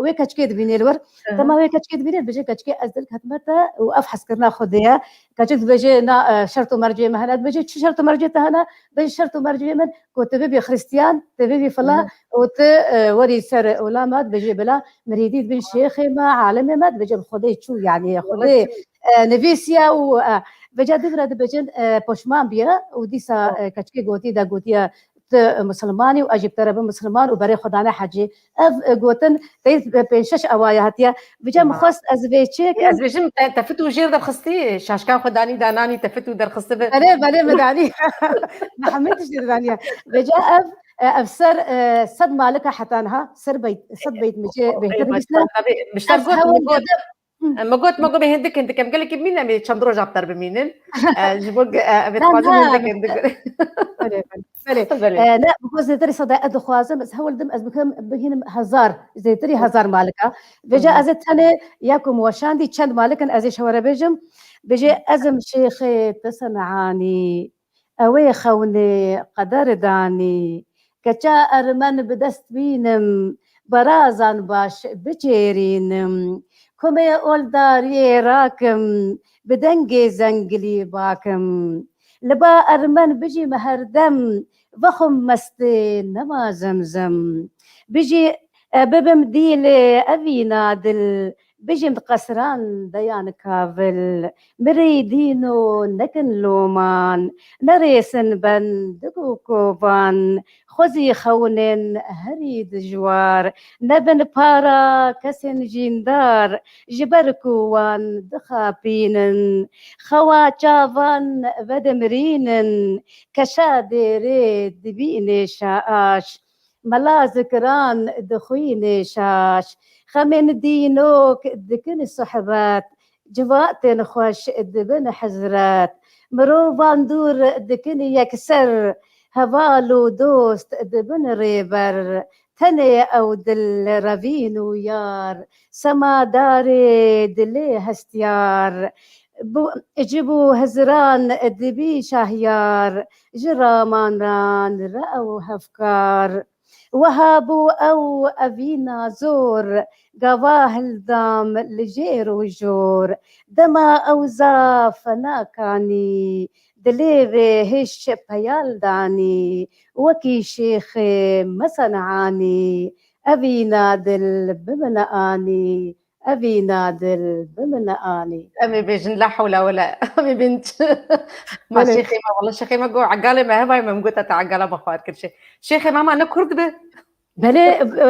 wê keçikê dibînê li wir. Dema wê keçikê dibînê, dibêje, "Keçikê ez dil ketime te û ev hezkirina xwe dê ye." Keçik dibêje, "Na, e, şert û mercê me hene." Dibêje, "Çi şert û mercê te hene?" Dibêje, "Şert û mercê min ku tu bibî Xristiyan, tu bibî filan û tu, e, werî ser olama." Dibêje, "Bila, mirîdî dibin şêxê me, alimê me." Dibêje, "Bi Xwedê çû, yanî Xwedê, e, nivîsiye û, e." Vêca dibire dibêjin, e, poşman bûye û dîsa, e, keçikê gotî de gotiye, "Tu misilmanî û ez jî bi te re bim misilman û berê xwe dane hecî." Ev, e, gotin, tey, e, pênc şeş awaya hatiye. Vêca min xwest ez vê çêkim. Ez bêjim, te, tefit û jêr derxistî, şaşkan xwe danî dananî, tefit û derxistibi. Belê, belê, min danî. Min hemî tiştî daniye. Vêca ev, e, ev ser, e, sed malika heta niha, ser beyt, sed beyt min jê bêhtir nivîsne. Bi şer Ez got, hewl got. didim. E, me got, me got, bê hindik, hindik em gelekî bimînin, em ê çend roja bi te re bimînin. E, ji bo ge-, e, em ê dixwazin hindik, hindik. Belê, belê. Belê. E, ne, bi xwe zêderî seda ez dixwazim, ez hewl dim, ez bikim, bihînim hezar, zêderî hezar malika. Vêca ez ê tenê ya ku min weşandî çend malik in, ez ê şewere bêjim. Bêjê, ez im şêxê te Senanî, ewê xewnê qeder danî, keça ermen bi dest bînim, berazan baş biçêrînim. Kumê oldariyê rakim, bi dengê zengilî bakim. Li ba ermen bijîm herdem, vexwim mestê nema zemzem. Bijî, e, bibim dîlê evîna dil, bijîm di qesran deyan kavil. Mirî dîno nekin loman, nerêsin bendik û kovan. Xwezî xewnên herî dijwar, nebin para kesên jîndar, ji ber ku wan dixapînin. Xewa çavan vedimirînin, keşa dêrê dibînê şaş. Mela zikiran dixwînê şaş. Xemên dînok dikin sohbet, civatên xweş dibin hizret. Mirovan dûr dikin yekser, heval û dost dibin rêber. Tenê ew dil revîn û yar, semadarê dilê hestiyar. Ji bo hizran dibî şahyar, ji ramanan re ew hevkar. Wiha bû ew evîna zor, gava hildam li jêr û jor. Dema ew zaf nakanî, dilê vê hiş peyal danî. Wekî şêxê me Senanî, evîna dil bi min anî. Evîna dil bi min anî. Em ê bêjin la hewla wela. Em ê bêjin. Ma Belê. Şêxê me, wela şêxê me got, egalê me hevayê me, min gota te egala me xwar kir. Şê-, şêxê me, ma ne kurd bi? Belê,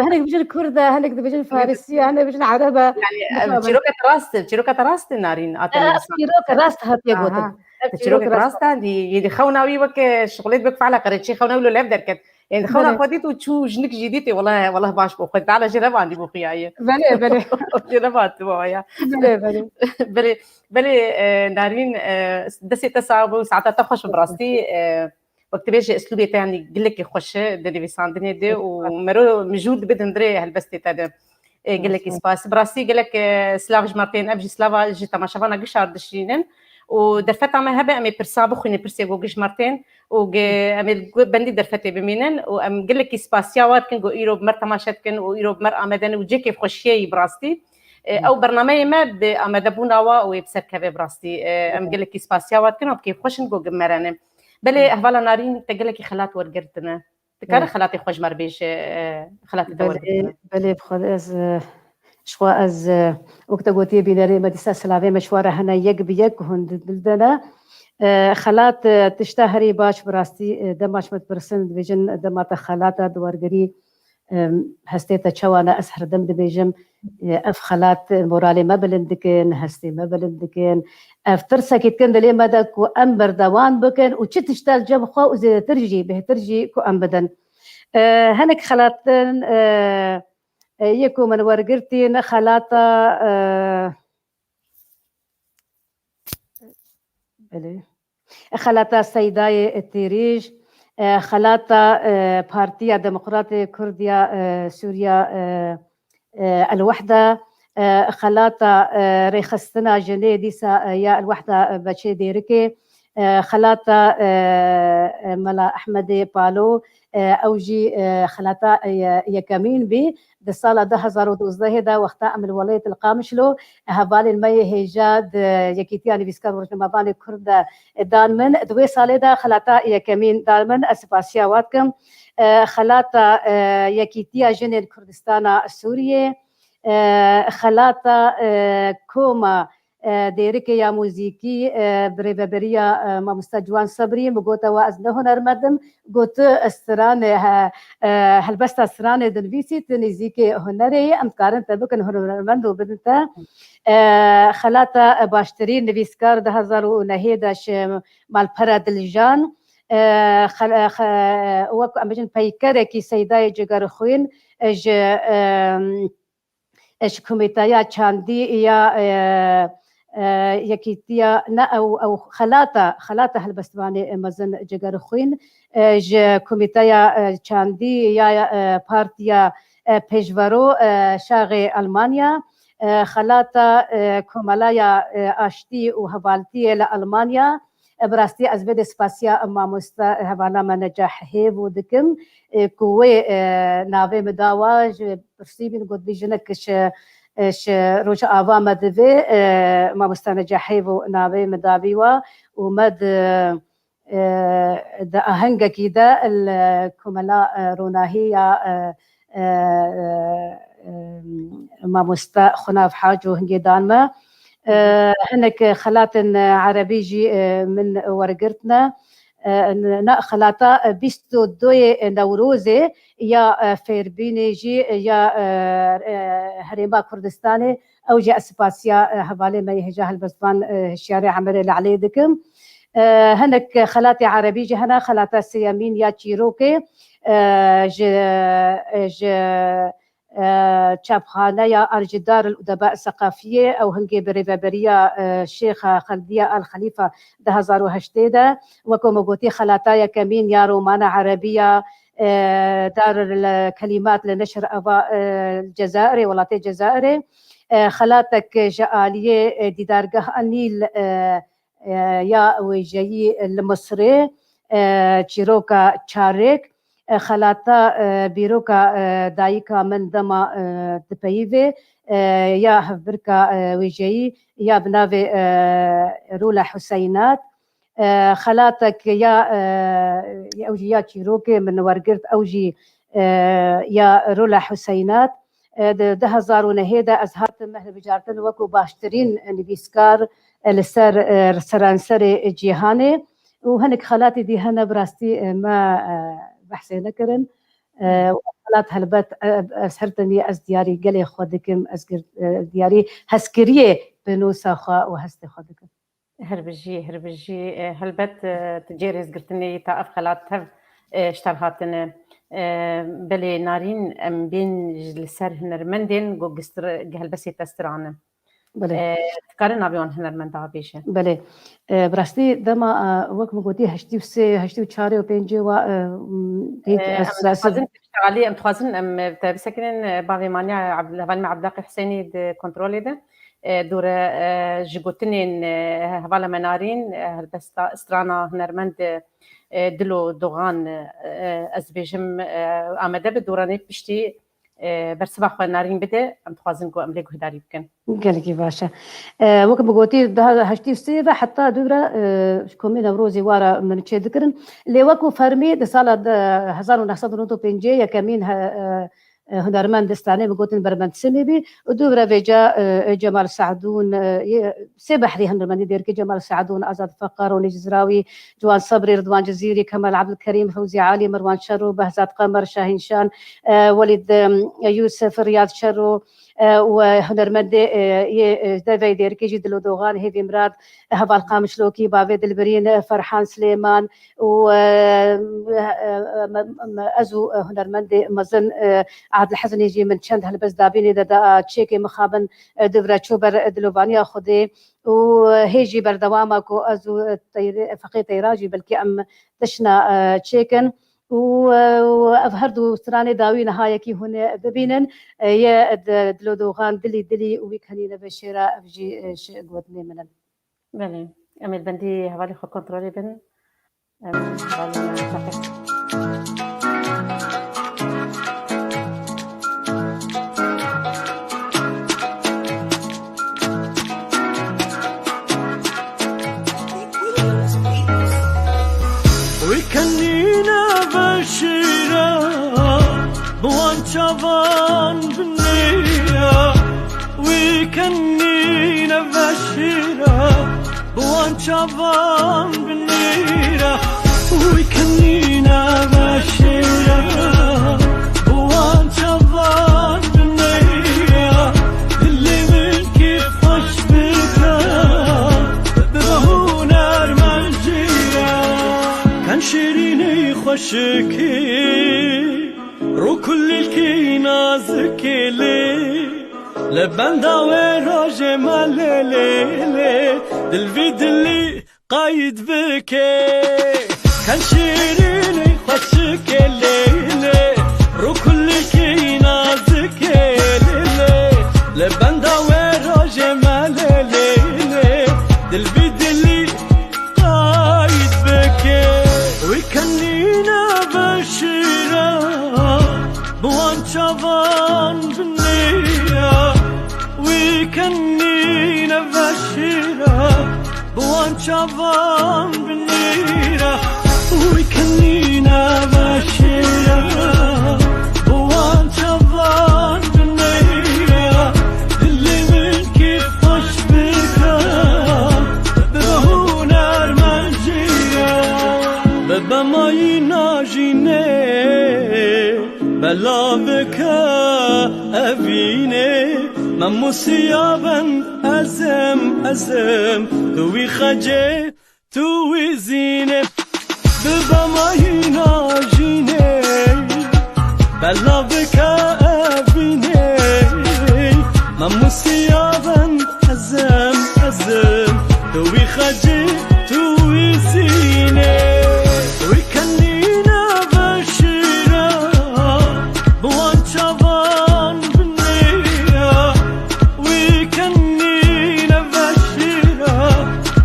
hinek dibêjin kurd e, hinek dibêjin farisî ye, hinek dibêjin ereb e. Yani, ev çîroka te rast e, çîroka te rast e Narîn, a te Ev nivîsand. Çîroka rast hatiye Aha. Gotin. Ev Te çîroka çîroka te rast rast e, dî, yê dî xewna wî weke şixulê wek fe'la qirêçî xewna wî lo lev derket. Ên xewna Belê. Xwe dît û çû jinik jî dîtê, wela, wela baş bû. Xwe Teala jê revandî bû xiyaye. Belê, belê. Jê revandî bû ya. Belê, belê. Belê, belê, e, Narîn, e, destê te sağ bû, saeta te xweş bi rastî, e, wek tu bêjî, eslûbê te yanî gelekî xweş e di nivîsandinê de û mero mijûl dibidin dirê helbestê te de. E, gelekî spas. Bi rastî gelek, e, silav ji me tên, ev jî silava ji temaşevana gişa dişînin. Û derfeta me hebe, em ê pirsa bixwînin, pirsê ku giş me tên û ge-, em ê gu-, bendî derfetê bimînin û em gelekî spasiya wa dikin ku îro bi me temaşe dikin û îro bi me amedin û cê kêfxweşiyê yî bi rastî. E, ew bernameyê me bi amadebûna wa û ê bi ser keve bi rastî. E, em gelekî spasiya wa dikin û bi kêfxweş in ku gi me re ne. Belê, hevala Narîn, te gelekî xelat wergirtine. Dikare xelatê xwe ji me re bêje, e, xelatê te Belê, wergirtine. Belê, bi xwe ez, e, ji xwe ez, e, wek te gotiye bînerê me dîsa silavê me ji we re hene yek bi yek hûn di dil de ne. E, xelat, e, tişta herî baş bi rastî, e, dema ji me dipirsin, dibêjin dema te xelata di wergirî, e, hestê te çawa ne, ez herdem dibêjim, e, ev xelat, e, moralê me bilind dikin, hestê me bilind dikin. Ev tirsekî dikin dilê me de ku em berdewam bikin û çi tişt e li cem xwe û zêdetir jî, bêhtir jî ku em bidin. E, hinek xelatin, e, e, yê ku min wergirtî ne xelata, e, belê. Xelata Seydayê Têrîj, e, xelata, e, Partiya Demokratê Kurdiya, e, Sûriya, e, e, El Wehda, e, xelata, e, rêxistina jinê dîsa, e, ya El Wehda, e, Beçê Dêrikê, e, xelata, e, e, Mela Ehmedê Palo, e, ew jî, e, xelata, e, yekemîn bî. Di sala du hezar û duzdehê de wexta em li welayê Til Qamişlo hevalên me yê hêja di Yekîtiya Nivîskar û Rojnamevanê Kurd de dan min. Di wê salê de xelata yekemîn dan min. Ez spasiya we dikim. E, xelata, e, Yekîtiya Jinên Kurdistana Sûriyê, e, xelata, e, koma e, Dêrikê ya muzîkî, e, bi rêveberiya, e, mamoste Ciwan Sebrî, min gote, wa ez ne hunermend im, got, tu stranê, he, e, helbesta stranê dinivîsî, tu nêzîkê hunerê yî, em dikarin te bikin hunermend û bidin te. E, xelata, e, baştirîn nivîskar du hezar û nehê de ji Malpera Diljan, e, xel-, e, xe-, wek em bêjin peykerekî Seydayê Cigerxwîn, e, ji, e, e, ji Komîteya Çandî ya, e, e, Yekîtiya, ne, ew, ew xelata, xelata helbestvanê mezin Cegerxwîn, e, ji Komîteya, e, Çandî ya, e, Partiya, e, Pêşvero, e, Şaxê Almanya, e, xelata, e, Komeleya, e, Aştî û Hevaltiyê li Almanya. E, bi rastî ez vê dê spasiya mamoste hevala me Necah Hêvo dikim, e, ku wê, e, navê min dawa ji pirsî bîn, got, vî jinik ji, ji Rojava me divê, e, mamoste Necah Hêvo navê min davî wa û me di, e, di ahengekî de li Komela, e, Ronahî ya, e, e, e, e, mamoste Xunav Haco hingê dan me. E, hinek xelatên erebî jî, e, min wergirtine. E, na xelata, e, bîst û doyê Newrozê ya, e, fêrbînê jî, e, ya, e, e, Herêma Kurdistanê, ew jî ez spasiya, e, hevalê me yê hêja helbestvan, e, Hişyarê Emirê Lehlê dikim. E, hinek xelatê erebî jî hene, xelata sêyemîn ya çîrokê, e, ji, e, ji, e, çapxaneya Arjidar el Udeba Seqafiyê, ew hingê bi rêveberiya, e, Şêxa Xeldiya Al Xelîfa du hezar û heştê de, weko me gotî, xelata yekemîn ya romana erebî ya, e, Dar el Kelimat li Neşr Ava, e, Cezayirê, welatê Cezayirê. E, xelatek ji aliyê, e, Dîdargeha Nîl, e, e, ya wêjeyî li Misirê, e, çîroka Çarêk, e, xelata, e, bîroka, e, dayika min dema, e, dipeyivê, e, ya hevbirka, e, wêjeyî ya bi navê, e, Rûla Huseynat, e, xelatek ya, e, ew jî ya çîrokê min wergirt, ew jî, e, ya Rûla Huseynat. E, di du hezar û nehê de ez hatim hilbijartin wekû baştirîn nivîskar, e, li ser, e, seranserê cîhanê û hinek xelatê dî hene, bi rastî, e, me, e, behsê nekirin. E, û ev xelat helbet, e, ez her demî ez diyarî gelê xwe dikim, ez gir-, e, diyarî hezkiriyê pênûsa xwe û hestê xwe dikim. Her bijî, her bijî. E, helbet, e, tu cê rêzgirtinê yî ta ev xelat tev, e, ji te re hatine. E, belê Narîn, em bên ji li ser hunermendên ku gistir-, helbestê te strane. Belê. E, tu kare navê wan hunermenda bêje? Belê. E, bi rastî dema, e, wek min gotî, heştî û sê, heştî û çarê û pêncê wa, e, m, hêk E, ez, em ez dixwazin, em dixwazin, em, e, te bisekinin, e, bavê Manya Abd-, hevalê me Abdulaqî Husênî di kontrolê de. E, dûre, e, ji gotinên, e, hevala me Narîn, e, helbesta strana hunermend, e, Dilo Dogan, e, ez dibêjim, e, amede bi dûranê piştî, e, bersiva xwe Narîn bide, em dixwazin ku em lê guhdarî bikin. Gelekî baş e. E, wek min gotî, daha heştî û sê ve heta dû re, e, ji komê Newrozê wara min çê dikirin. Lê wekû fermî di sala de, hezar û neh sed û nod û pêncê yekemîn he-, e, e, hunermend stranê min gotin Bermend Simî bî. Û dû re vêca, e, e, Cemal Sadûn, e, yê, sê behrî hunermendî dêrkê Cemal Sadûn, Azad Feqar, Ronî Cizrawî, Ciwan Sebrî, Ridwan Cizîrî, Kemal Abdulkerîm, Fewzî Alî, Merwan Şero, Behzat Qemer, Şahin Şan, e, Welîd, e, Yusuf, Riyad Şero, e, û, e, hunermendê, e, yê, e, deveyê dêrkê jî Dilo Dogan, Hêvî Mirad, Heval Qamişlokî, Bavê Dilbirîn, e, Ferhan Silêman û, e, e, e, me, me, ez û, e, hunermendê mezin, e, Adil Hezinî jî min çend helbest dabînê de da çêkê mixabin, e, dûvre çû ber, e, dilovaniya Xwedê û, e, hê jî berdewama ku ez û, e, Teyre-, Feqê Teyra jî belkî em tişna, e, çêkin. Û, e, û ev her du stranê dawî niha yekî hûn ê bibînin, e, yê di, Dilo Dogan, Dilî Dilî û Wî Kenî Nebe Şêra, ev jî, e, ji gotinê min in. Belê. Em ê li bendî hevalê xwe kontrolê bin. Em hevalê me feqîr. Wî kenîne veşîre, bi wan çavan binêre. Wî kenîne veşîre, bi wan çavan binêre. Wî kenîne veşîre, bi wan çavan binêre. Dilê min kêf xweş bike, bi hunermend jî ye. Ken şêrînê xweşikê, ro kulîlkê nazikê lê. Li benda wê rojê me lê lê lê, dil vî dilî qayît bike. Ken şîrînî xweşikê lê lê, rû kulîkî nazikê lê lê. Li benda wê rojê me lê lê lê, dil vî dilî qayît bike. Wî kenîne veşîre, bi wan çavan binêre. Wî kenîne veşîre, bi wan çavan binêre. Wî kenîne veşîre, bi wan çavan binêre. Dilê min kêf xweş bike, bi hunermendî ye. Bibe mayîna jînê, bela bike evînê. Memûsiya ben ezim, ezim, tu wî xecê, tu wî zînê. Bibe mayîna jînê, bela bike evînê. Memûsiya ben ezim, ezim, tu wî xecê, tu wî zînê. Wî kenîne veşîre, bi wan çavan binêre. Wî kenîne veşîre,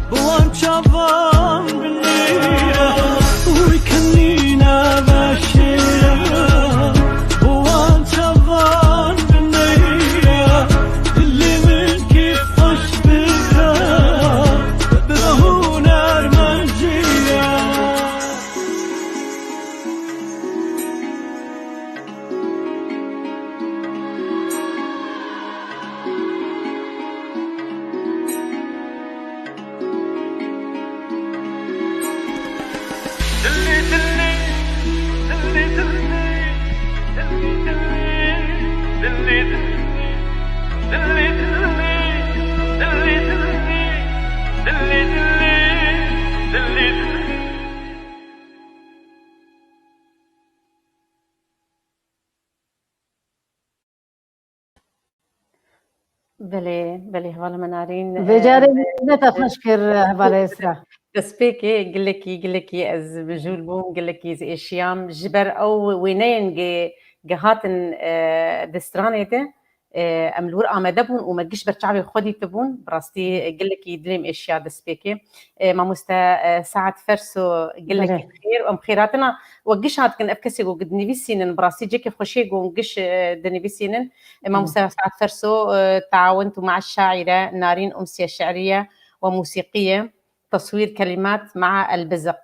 bi wan çavan binêre. Wî kenîne veşîre, bi wan çavan binêre. Dilê min kêf xweş bike, bi hunermendî ye. Belê, belê, hevala me Narîn. Vê carê e, minneta xweş kir, hevala Esra. Destpêkê gilekî, gilekî ez mijûl bûm, gilekî ez êşiyam. Ji ber ew wêneyên ge-, gehatin, e, di stranê de, e, em li wir amade bûn û me giş ber çavê xwe dîtibûn. Bi rastî, e, gilekî dilê min êşiya destpêkê. E, mamoste, e, Saet Ferso, gelekî Belê. Xêr, em xêr hatina. We giş hatikin ev kesê ku dinivîsînin, bi rastî cekê xweşiyê ku giş, e, dinivîsînin. E, Hı. Mamoste Saet Ferso, e, taawent û ma'a şaire, Narîn Umsiye şi'riye we musîqiye, teswîr kelimat ma'a el-biziq.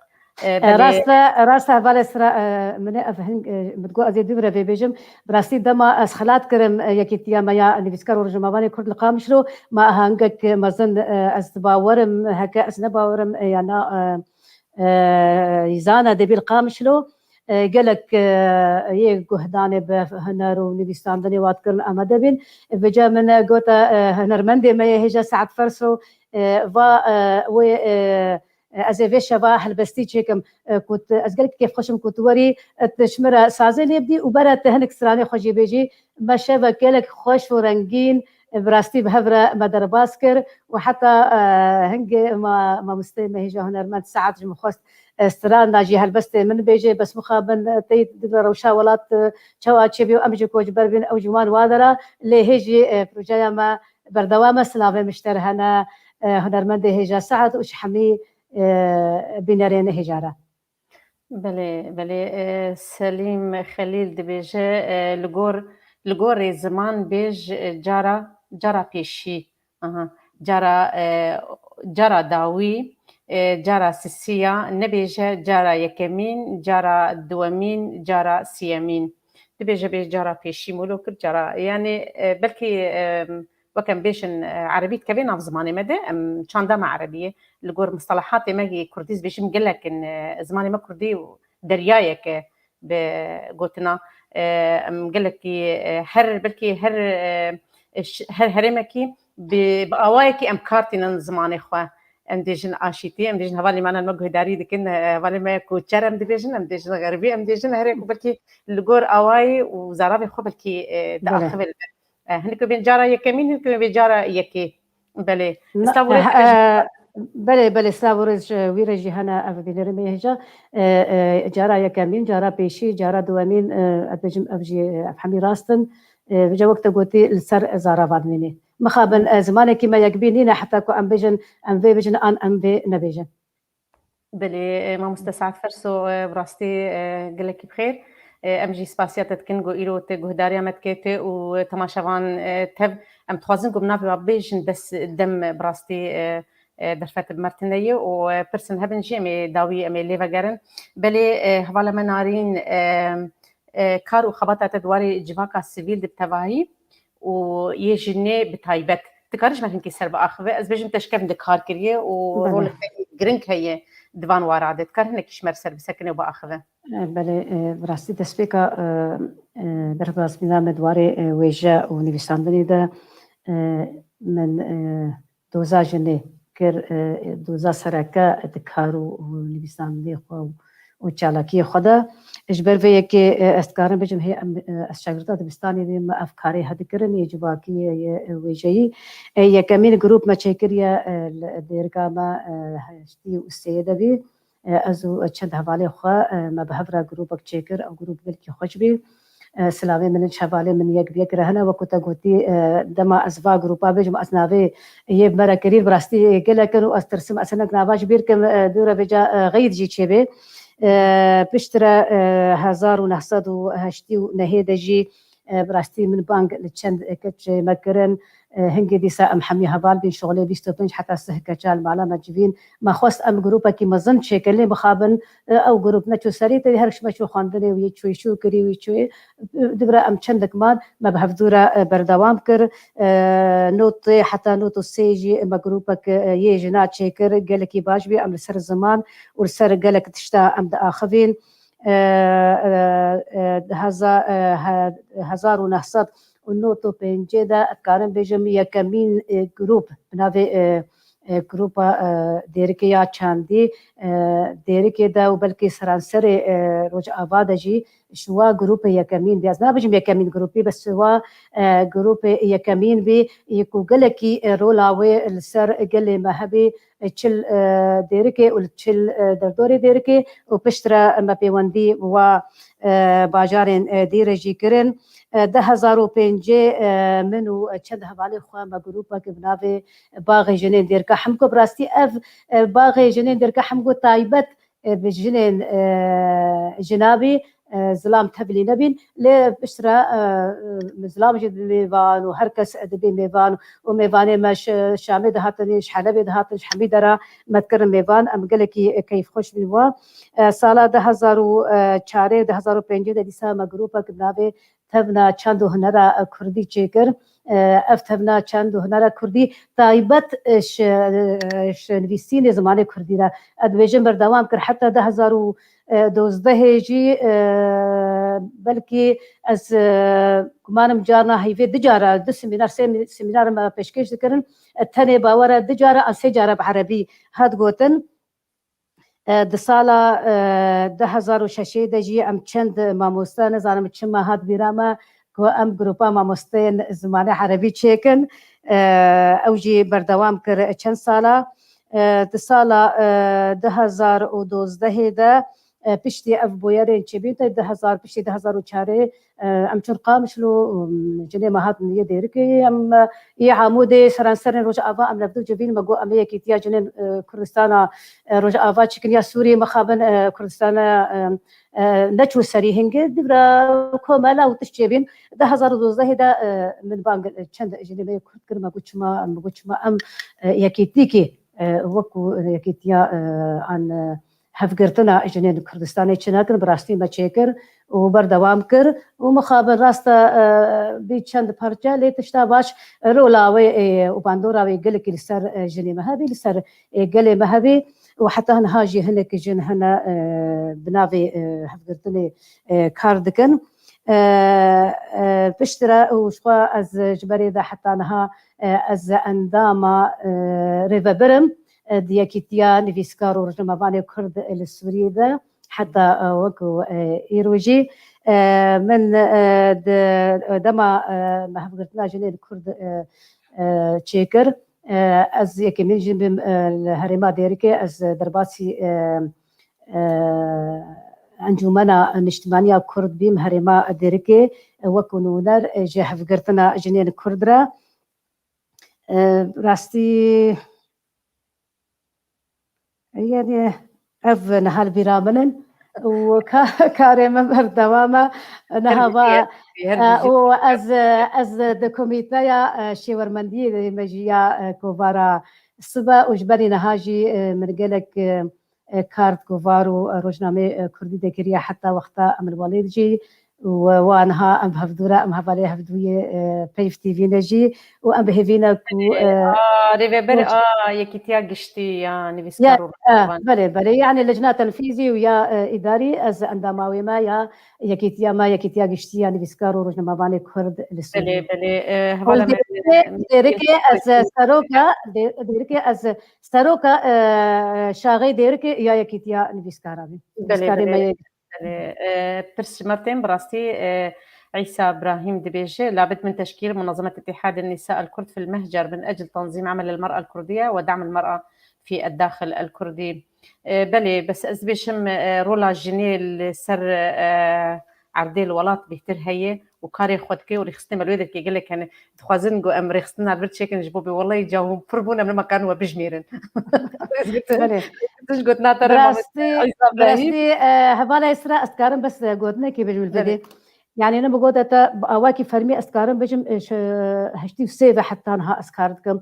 E, E, belê. Rast e, rast e, hevalê Sira, e, min ê ev hing, e, min digot ez ê dû re vê bêjim. Bi rastî dema ez xelat kirim, e, yekîtiya me ya nivîskar û rojnamevanê Kurd li Qamişlo, ma hingek mezin, e, ez bawerim, heke ez nebawerim, e, ya na, e, e, zana dê bî li Qamişlo, e, gelek, e, yê guhdanê bi huner û nivîsandinê wat kirin amade bîn. Vêca min e gote, e, hunermendê me yê hêja Saet Ferso, e, va, e, wê, e, ez ê vê şeva helbestî çêkim, e, ku tu, ez gelek kêfxweş im ku tu werî, e, tu ji min re sazê lê bidî û bere tu hinek stranê xwe jî bêjî. Me şevek gelek xweş û rengîn, e, bi rastî bi hev re me derbas kir û heta, e, hingê ma-, mamosteyê me hêja hunermend Saet ji min xwest, e, strana jî helbestê min bêje, bes mixabin, e, tey dibe rewşa welat, e, çawa çêbî û em jî koçber bîn, ew ji wan wa dera, lê hê jî, e, projeya me berdewam e, silavê min ji te re hene, e, hunermendê hêja Saet û ji hemî, e, bînerên hêja re. Belê, belê, e, Selîm Xelîl dibêje, e, li gor, li gorî ziman bêj, e, cara, cara pêşî, aha, cara, e, cara dawî, e, cara sisiya, nebêje cara yekemîn, cara duwemîn, cara siyemîn. Dibêje bêj cara pêşî mûlo kir, cara, yanî, e, belkî, e, wek em bêjin, e, erebî dikeve nav zimanê me de, em çanda me erebî ye. Li gor mistelehatê me yê kurdî, ez bêjim gelek in, e, zimanê me kurdî û deryayek e bi gotina, e, em gelekî, e, her, belkî her, e, ş-, her herêmekî bi, bi awayekî em kar tînin zimanê xwe. Em dêjin aşîtî, em dêjin hevalê me me guhdarî dikin, e, hevalê me koçer em dibêjin, em dêjin xerbî, em dêjin herê ku belkî li gor awayî û zaravê xwe belkî, e, Belê. diaxive li ber. E, hinek bên cara yekemîn, hinek bên cara yekê. Belê. Silav û rêz. Belê, belê, silav û rêz ji wî re jî hene ev bînerê me hêja. E, e, cara yekemîn, cara pêşî, cara duwemîn, e, ez bêjim ev jî, e, ev hemî rast in. E, vêca wek te gotî li ser zara vadinê. Mixabin, e, zimanekî me yekbî nîne heta ku em bêjin, em vê bêjin an em vê nebêjin. Belê, e, mamoste Saet Ferso, e, bi rastî, e, gelekî bi xêr. E, em jî spasiya te dikin ku îro tu guhdariya me dikê tu û temaşevan, e, tev. Em dixwazin ku bi navê we bêjin des dem bi rastî, e, e, derfet bi me re tune ye û, e, pirsin hebin jî em ê dawî em ê lê vegerin. Belê, e, hevala me Narîn, e, e, kar û xebata te di warê civaka sivîl de bi tevahî û yê jinê bi taybet. Dikarî ji me hinkî ser biaxive? Ez bêjim te ji kevin de kar kiriye û Belê. Rolek te giring heye di van wara de. Dikar hinekî ji me re ser bisekine û biaxive? E, belê, e, bi rastî destpêka, e, e, derbasbîna me di warê, e, wêje û nivîsandinê de, e, min, e, doza jinê kir, e, doza sereke di kar û, û nivîsandinê xwe û û çalakiyê xwe de. Ji ber vê yekê, e, ez dikarim bêjim, hê em, e, ez şagirda dibistanê bîm, me ev karê hedikirin, yê civakî ye, yê, e, wêjeyî. E, yekemîn grûp me çêkiriye, e, li dêrika me, e, heştî û sê de bî. E, ez û çend hevalê xwe, e, me bi hev re grûpek çêkir, ew grûp gelkî xweş bî. E, silavê min, ji hevalê min yek bi yek re hene, wekû te gotî, e, dema ez va grûpa bêjim, ez navê yê bi me re kirî, bi rastî gelek in û ez tirsim, ez hinek nava ji bîr kim, e, dû re vêca, e, xeyîd jî çêbê. E, piştre, e, hezar û neh sed û heştî û nehê de jî, e, bi rastî min bang li çend keçê me kirin. E, hingê dîsa em hemî heval bîn, şixulê bîst û pênc heta sih keça li mala me civîn. Me xwest em grûpekî mezin çêkin, lê mixabin, e, ew grûp neçû serî, tevî her şi me çû xwendinê û yê çûyî çû kirî û yê çûyî. E, dibire em çendek man, me bi hevdû re, e, berdewam kir. E, notê heta not û sê jî me grûpek, e, yê jina çêkir, gelekî baş bî, em li ser ziman û li ser gelek tişta em diaxivîn. E, e, e, heza-, e, he-, hezar û neh sed û nod û pêncê de, ez karim bêjim, yekemîn, e, grûp, bi navê, e, e, grûpa, e, Dêrikê ya çandî, e, Dêrikê de û belkî seranserê, e, Rojava de jî ji wa grûpê yekemîn bî. Ez nabêjim yekemîn grûpî, bes ji wa, e, grûpê yekemîn bî, yê ku gelekî, e, rola wê li ser gelê me hebî, e, çil, e, Dêrikê û li çil, e, derdorê Dêrikê û piştre me pêwendî wa, e, bajarên, e, dî re jî kirin. E, du hezar û pêncê, e, min û çend hevalê xwe me grûpek bi navê Baxê Jinên Dêrika Hemko, bi rastî ev, e, Baxê Jinên Dêrika Hemko taybet, e, bi jinên, e, jinabî, e, zilam tevlî nebîn. Lê piştre, e, e, zilam jî bi mêvan û her kes dibê mêvan û mêvanê me ji Şamê dihatin, ji Helebê dihatin, ji hemî dera me dikirin mêvan. Em gelekî keyfxweş bîn wa. E, sala du hezar û çarê, du hezar û pêncê de dîsa me grûpek bi navê Tevna Çand û Hunera Kurdî çêkir. E, ev tevna çand û hunera kurdî taybet, e, ji, e, ji nivîsînê zimanê kurdî re, ez dibêjim, berdewam kir heta du hezar û dozdehê jî, e, belkî ez, e, gumanim carna heyvê du cara, du semînar, sê semînar me pêşkêş dikirin. E, tenê bawer e du cara an sê cara bi erebî hat gotin. E, di sala, e, du hezar û şeşê de jî em çend mamoste, nizanim çima hat bîra me, ku em grupa mamosteyên zimanê erebî çêkin. E, ew jî berdewam kir çend sala. E, di sala, e, du hezar û dozdehê de, e, piştî ev bûyerên çêbîn te du hezar, piştî du hezar û çarê, e, em çûn Qamişlo, em, jinê me hatin yê Dêrikê, em, e, yê Amûdê, seranserên Rojava, em li hevdû civîn, me got, em ê yekîtiya jinên, e, Kurdistana, e, Rojava çêkin ya Sûriyê, mixabin, e, Kurdistana, e, e, neçû serî hingê, dibra komela û tişt çêbîn. Du hezar û dozdehê de, e, min bang, e, çend jinê me yê Kurd kir, me got, çima, me got, çima em, e, yekîtîkî, e, wekû yekîtiya, e, an, e, hevgirtina jinên Kurdistanê çi nekin, bi rastî me çêkir û berdewam kir û mixabin rast e, e, bî çend parçe, lê tişta baş, e, rola wê, e, û bandora wê gelekî li ser, e, jinê me hebî, li ser, e, gelê me hebî û heta niha jî hinek jin hene, e, bi navê, e, hevgirtinê, e, kar dikin. E, e, piştre û ji xwe ez ji berê de heta niha, e, ez endama, e, rêvebir im, e, di Yekîtiya Nivîskar û Rojnamevanê Kurd li Sûriyê de. heta, e, wekû, e, îro jî, e, min, e, di dema, e, me hevgirtina jinên Kurd, e, e, çêkir. E, ez yekemîn jin bim, e, li herêma Dêrikê, ez derbasî, e, e, Encûmena Niştimaniya Kurd bîm herêma Dêrikê, e, wekû nûner, e, ji hevgirtina jinên Kurd re. E, rastî, yani, ev niha li bîra min in û ka-, karê min berdewam e. Niha va, e, û ez, e, ez di komîteya, e, şêwermendiyê de me jî ya, e, kovara sibe û ji berî niha jî, e, min gelek, e, e, kar di kovar û, e, rojnameyê, e, Kurdî de kiriye heta wexta em li welêt jî û, e, wa niha em bi hevdû re, em hevalê hevdû yê, e, Peyv T V ne jî û em bi hêvî ne ku, e, Aa, rêveber, aa, Yekîtiya Giştî ya Nivîskar û Rojnamevan. Belê, belê. Yani Lecna Tenfîzî û ya, e, îdarî, ez endama wê me ya Yekîtiya me, Yekîtiya Giştî ya Nivîskar û Rojnamevanê Kurd li Sûriyê. Belê, belê. E, hevala me, Dêrikê, Dêrikê ez seroka, Dê-, Dêrikê ez seroka, e, şaxê Dêrikê ya Yekîtiya Nivîskara bî. Belê, Nivîskarê me yê. Belê. E, pirs ji me tên, bi rastî, e, Îsa Brahîm dibêje, لابد من تشكيل منظمة اتحاد النساء الكرد في المهجر من أجل تنظيم عمل المرأة الكردية ودعم المرأة في الداخل الكردي. E, belê, bes ez dibêjim, e, rola jinê li ser, e, erdê li welat bêhtir heye û karê xwe dike û rêxistinê me li wê derkê gelek hene. Dixwazin ku em rêxistina vir çêkin ji bo bê welay cawin pir bûn, em nikarin we bijmêrin. Belê. Tu ji gotina te re, Mamoste Îsa Brahîm. Bi rastî, e, hevala Îsra, ez dikarim bes, e, gotinekê bêjim li vê derê. Yani ne bi gote te bi awakî fermî ez dikarim bêjim, e, ji heştê û sê ve heta niha ez kar dikim.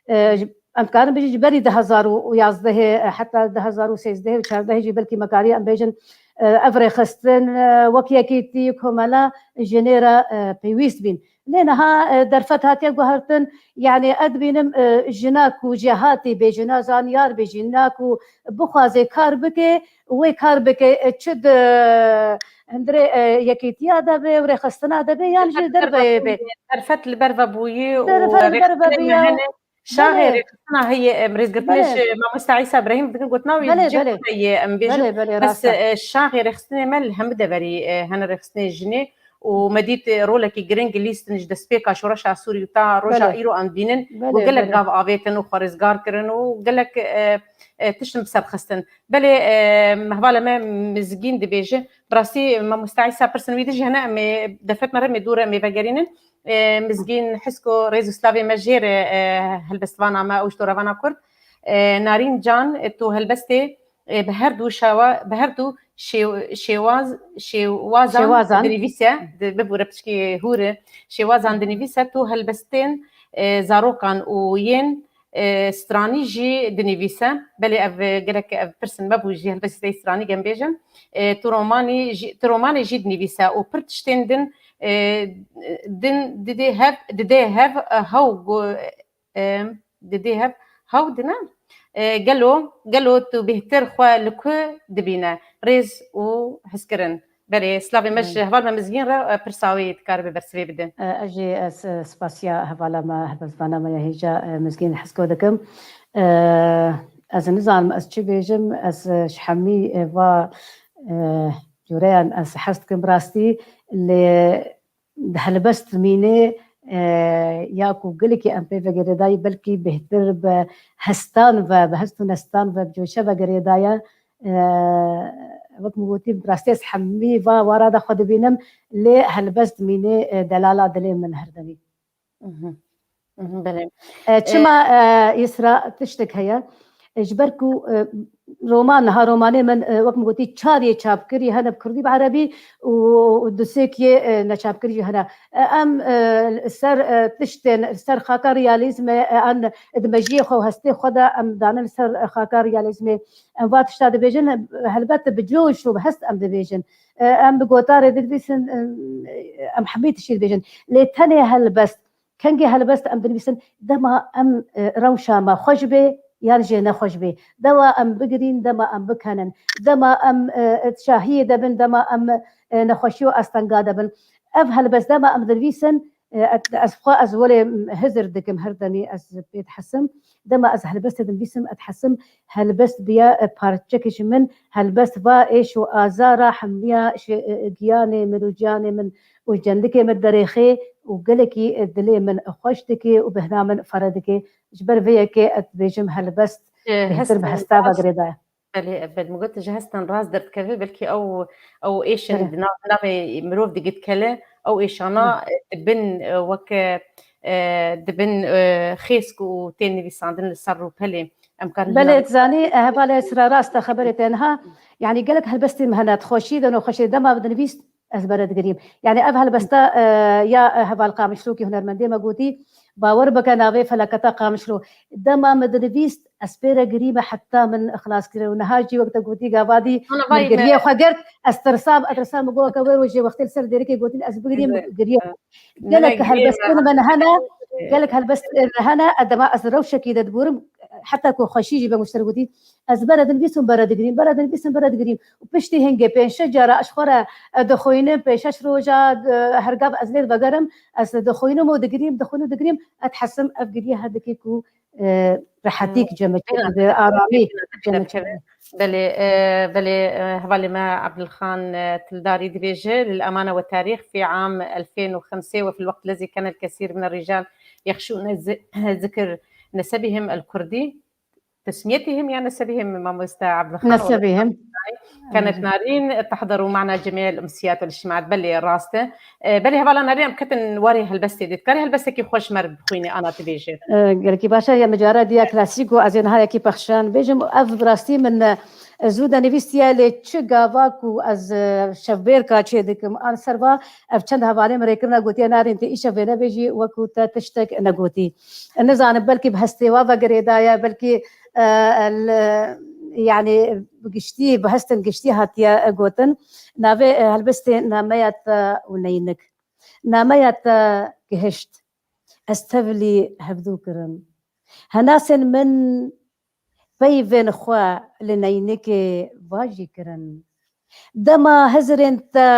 E, ji Em dikarin bijî ji berî du hezar û yazdehê, e, heta du hezar û sêzdehê û çardehê jî belkî me kariye em bêjin, e, ev rêxistin, e, wek yekîtî, komela jinê re, e, pêwîst bîn. Lê niha, e, derfet hatiye guhertin, yani ez dibînim, e, jina ku jêhatî bê, jina zanyar bê, jina ku bixwaze kar bike, wê kar bike, e, çi di, e, hundirê, e, yekîtiya de be, rêxistina de be, yan jî derveyê be. Derfet li ber ve bûyî û derfet li ber ve bûye. Şaxê rêxistina heye, em rêzgirtinê ji Mamoste Îsa Brahîm dikin gotina wî cih heye, em bêjin. Belê, belê, rast e. Bes, e, şaxê rêxistinê me li hemû deverî, e, hene rêxistinê jinê û me dît, e, rolekî giring lîstin ji destpêka şoreşa Sûrî û ta roja îro em dibînin û gelek gav avêtin û xwe rêzgar kirin û gelek, e, e, tiştin bi ser xistin. Belê, e, hevala me Mizgîn dibêje, bi rastî Mamoste Îsa pirsên wî de jî hene, em ê defet me re em ê dû re em ê vegerînin. E, Mizgîn Hisko, rêz û slavê me jê re, e, helbestvana me û ji dorevana Kurd. E, Narîn Can, e, tu helbestê, e, bi her du şawa-, bi her du şêw-, şêwaz-, şêwazan dinivîse, di-, bibûre piçkî hûr e, şêwazan dinivîse, tu helbestên, e, zarokan û yên, e, stranî jî dinivîse. Belê ev, e, gelek ev pirsên me bû jî helbestê stranî em bêjin. E, tu romanî jî, tu romanê jî dinivîse û pir tiştên din, e, din didê hev, didê hev, e, hew gu-, e, didê hev hew dine. E, gelo, gelo tu bêhtir xwe li ku dibîne? Rêz û hizkirin. Belê, slavê me ji heval me Mizgîn re, e, pirsa wê dikaribe bersivê bide. E, ez jî, ez, e, spasiya hevala me, helbestvana me ya hêja, e, Mizgîn Hisko dikim. E, ez nizanim ez çi bêjim, ez, e, ji hemî, e, va, e, cûreyan ez hez dikim bi rastî, lê di helbest mînê, e, ya ku gelekî em pê ve girêdayî, belkî bêhtir bi hestan ve, bi hest û nestan ve, bi coşe ve girêdaye. E, wek min gotî, bi rastî ez hemî va wara de xwe dibînim, lê helbest mînê, e, delala dilê min her demî. Mhm. Mhm, belê. E, çima, e, Îsra tiştek heye? E, ji ber ku, e, roman, niha romanê min, e, wek min gotî, çar yê çapkirî hene bi kurdî, bi erebî û, û du sêk yê, e, neçapkirî jî hene. E, em, e, li ser, e, tiştên, li ser xaka realîzmê, e, an di mejiyê xwe û hestê xwe de em danin li ser, e, xaka realîzmê. Em va tişta dibêjin, helbet bi coş û bi hest em dibêjin. E, em bi gotarê didivîsin, e, em hemî tiştî dibêjin. Lê tenê helbest, kengê helbest em dinivîsin, dema em, e, rewşa me xweş bê yan jî nexweş bê. Dema em bigirîn, dema em bikenin. Dema em, e, şahiyê de bin, dema em, e, nexweşî û astenga de bin. Ev helbest dema em dinivîsin, E, ez, ez xwe ez welê hizir dikim her demî ez pê dihesim. Dema ez helbestê dinivîsim, ez dihesim helbest biya, e, parçekê ji min, helbest va êş û azara hemiya ji, e, giyanê min û ciyanê min û cendikê min derêxê û gelekî, e, dilê min xweş dike û bihna min fere dike. Ji ber vê yekê ez dibêjim helbest bêhtir bi hesta ve girêdaye. Belê, belê, min got ji hestan rast derdikeve, belkî ew, ew êşin di nav, navê mirov digît kele, ew êşana, e, dibin, e, weke, e, dibin, e, xêsk û tên nivîsandin li ser rûpelê. Em karin Belê, zanî, e, hevalê sira rast e, xeberê te niha. Yanî gelek helbestên me hene, di xweşî de, nexweşî de, dema bi dinivîst, ez bere digirîm. Yanî ev helbesta, e, ya, e, heval Qamişlo ki hunermendê me gotî, bawer bike navê felaketa Qamişlo. Dema min dinivîst, ez pê re girîme heta min xilas kir û niha jî wek te gotî gavadî min giriyê xwe girt, ez tirsam, ez tirsam min got ke wê rojê wextê li ser dêrikê gotin ez bigirîm, giriyê. Gelek helbestên min hene, gelek helbestên min hene, e, dema ez rewşekî de diborim, heta ku xweşî jî be muşter gotî, ez bere dinivîsim, bere digirîm, bere dinivîsim, bere digirîm. Û piştî hingê pênc şeş cara ez xwe re, e, dixwînim, pênc şeş roja, e, her gav ez lê vegerim, ez dixwînim û digirîm, dixwînim, digirîm, ez dihesim ev giriye her dikê ku, e, rehetîk cem çêdibe, aramî cem çêdibe. Belê, e, belê, e, hevalê me Abdulxan, e, Tildarî dibêje, للأمانة والتاريخ في عام ألفين وخمسة وفي الوقت الذي كان الكثير من الرجال يخشون ذكر نسبهم الكردي. تسميتهم يا نسبهم، ماموستا عبد الخالق؟ نسبهم. كانت نارين تحضر معنا جميع الأمسيات والاجتماعات. Belê, rast e. E, belê, hevala Narîn, em ketin warê helbestê de. Dikarî helbestekî xweş me re bixwînî, ana tu bêje. E, gelekî baş e, ya micara diya klasîk û ez ê niha yekî pexşan bêjim. Ev bi rastî min, e, zû de nivîstiye, lê çi gava ku ez, e, şevbêrka çê dikim. An ser va, ev çend hevalê min rêkirina gotiye, Narîn, tê îşev vê nebêjî, wekû te tiştek negotî. Nizanim, belkî bi hestê wa ve girêdaye, belkî, e, li, yanî bi giştî, bi hestin giştî hatiye gotin. Navê, e, helbestê Nameya Te û Neynik. Nameya te gihişt. Ez tevlî hevdû kirim. Henasên min peyvên xwe li Neynikê vajî kirin. Dema hizirên te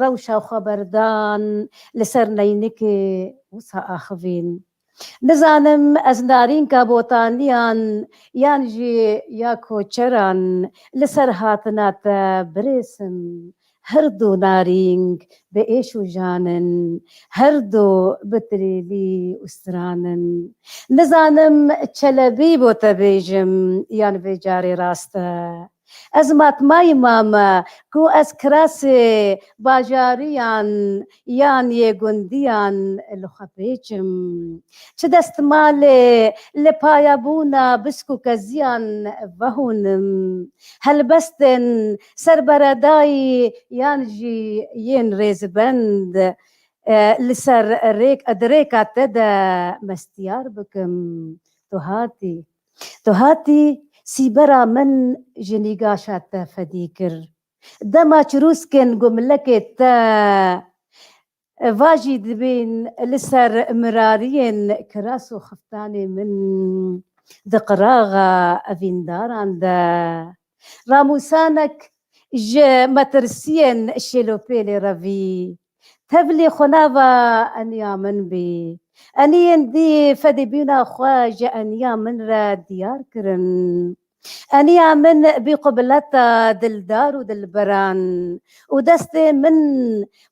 rewşa xwe berdan, li ser Neynikê wisa axivîn. Nizanim ez narînka botaniyan yan jî ya koçeran li ser hatina te birêsim. Her du narîng bi êş û jan in, her du bi tilîlî û stran in. Nizanim çelebî bo te bêjim yan vê carê rast e. Ez matmayî mame ku ez kirasê bajariyan yan yê gundiyan li xwe pêçim. Çi destmalê li payabûna bisk û keziyan vehûnim. Helbestên serberedayî yan jî yên rêzbend, e, li ser rêk, di rêka te de mestiyar bikim. Tu hatî. Tu hatî sîbera min ji nîgaşa te fedî kir. Dema çirûskên gumlekê te vajî dibîn li ser mirariyên kiras û xiftanê min di qiraxa evîndaran de. Ramûsanek ji metirsiyên şêlopêlê re vî. Tevlî xwe nava eniya min bî. Eniyên dî fedîbîna xwe ji eniya min re diyar kirin. Eniya min bî qubileta dildar û dilberan û destê min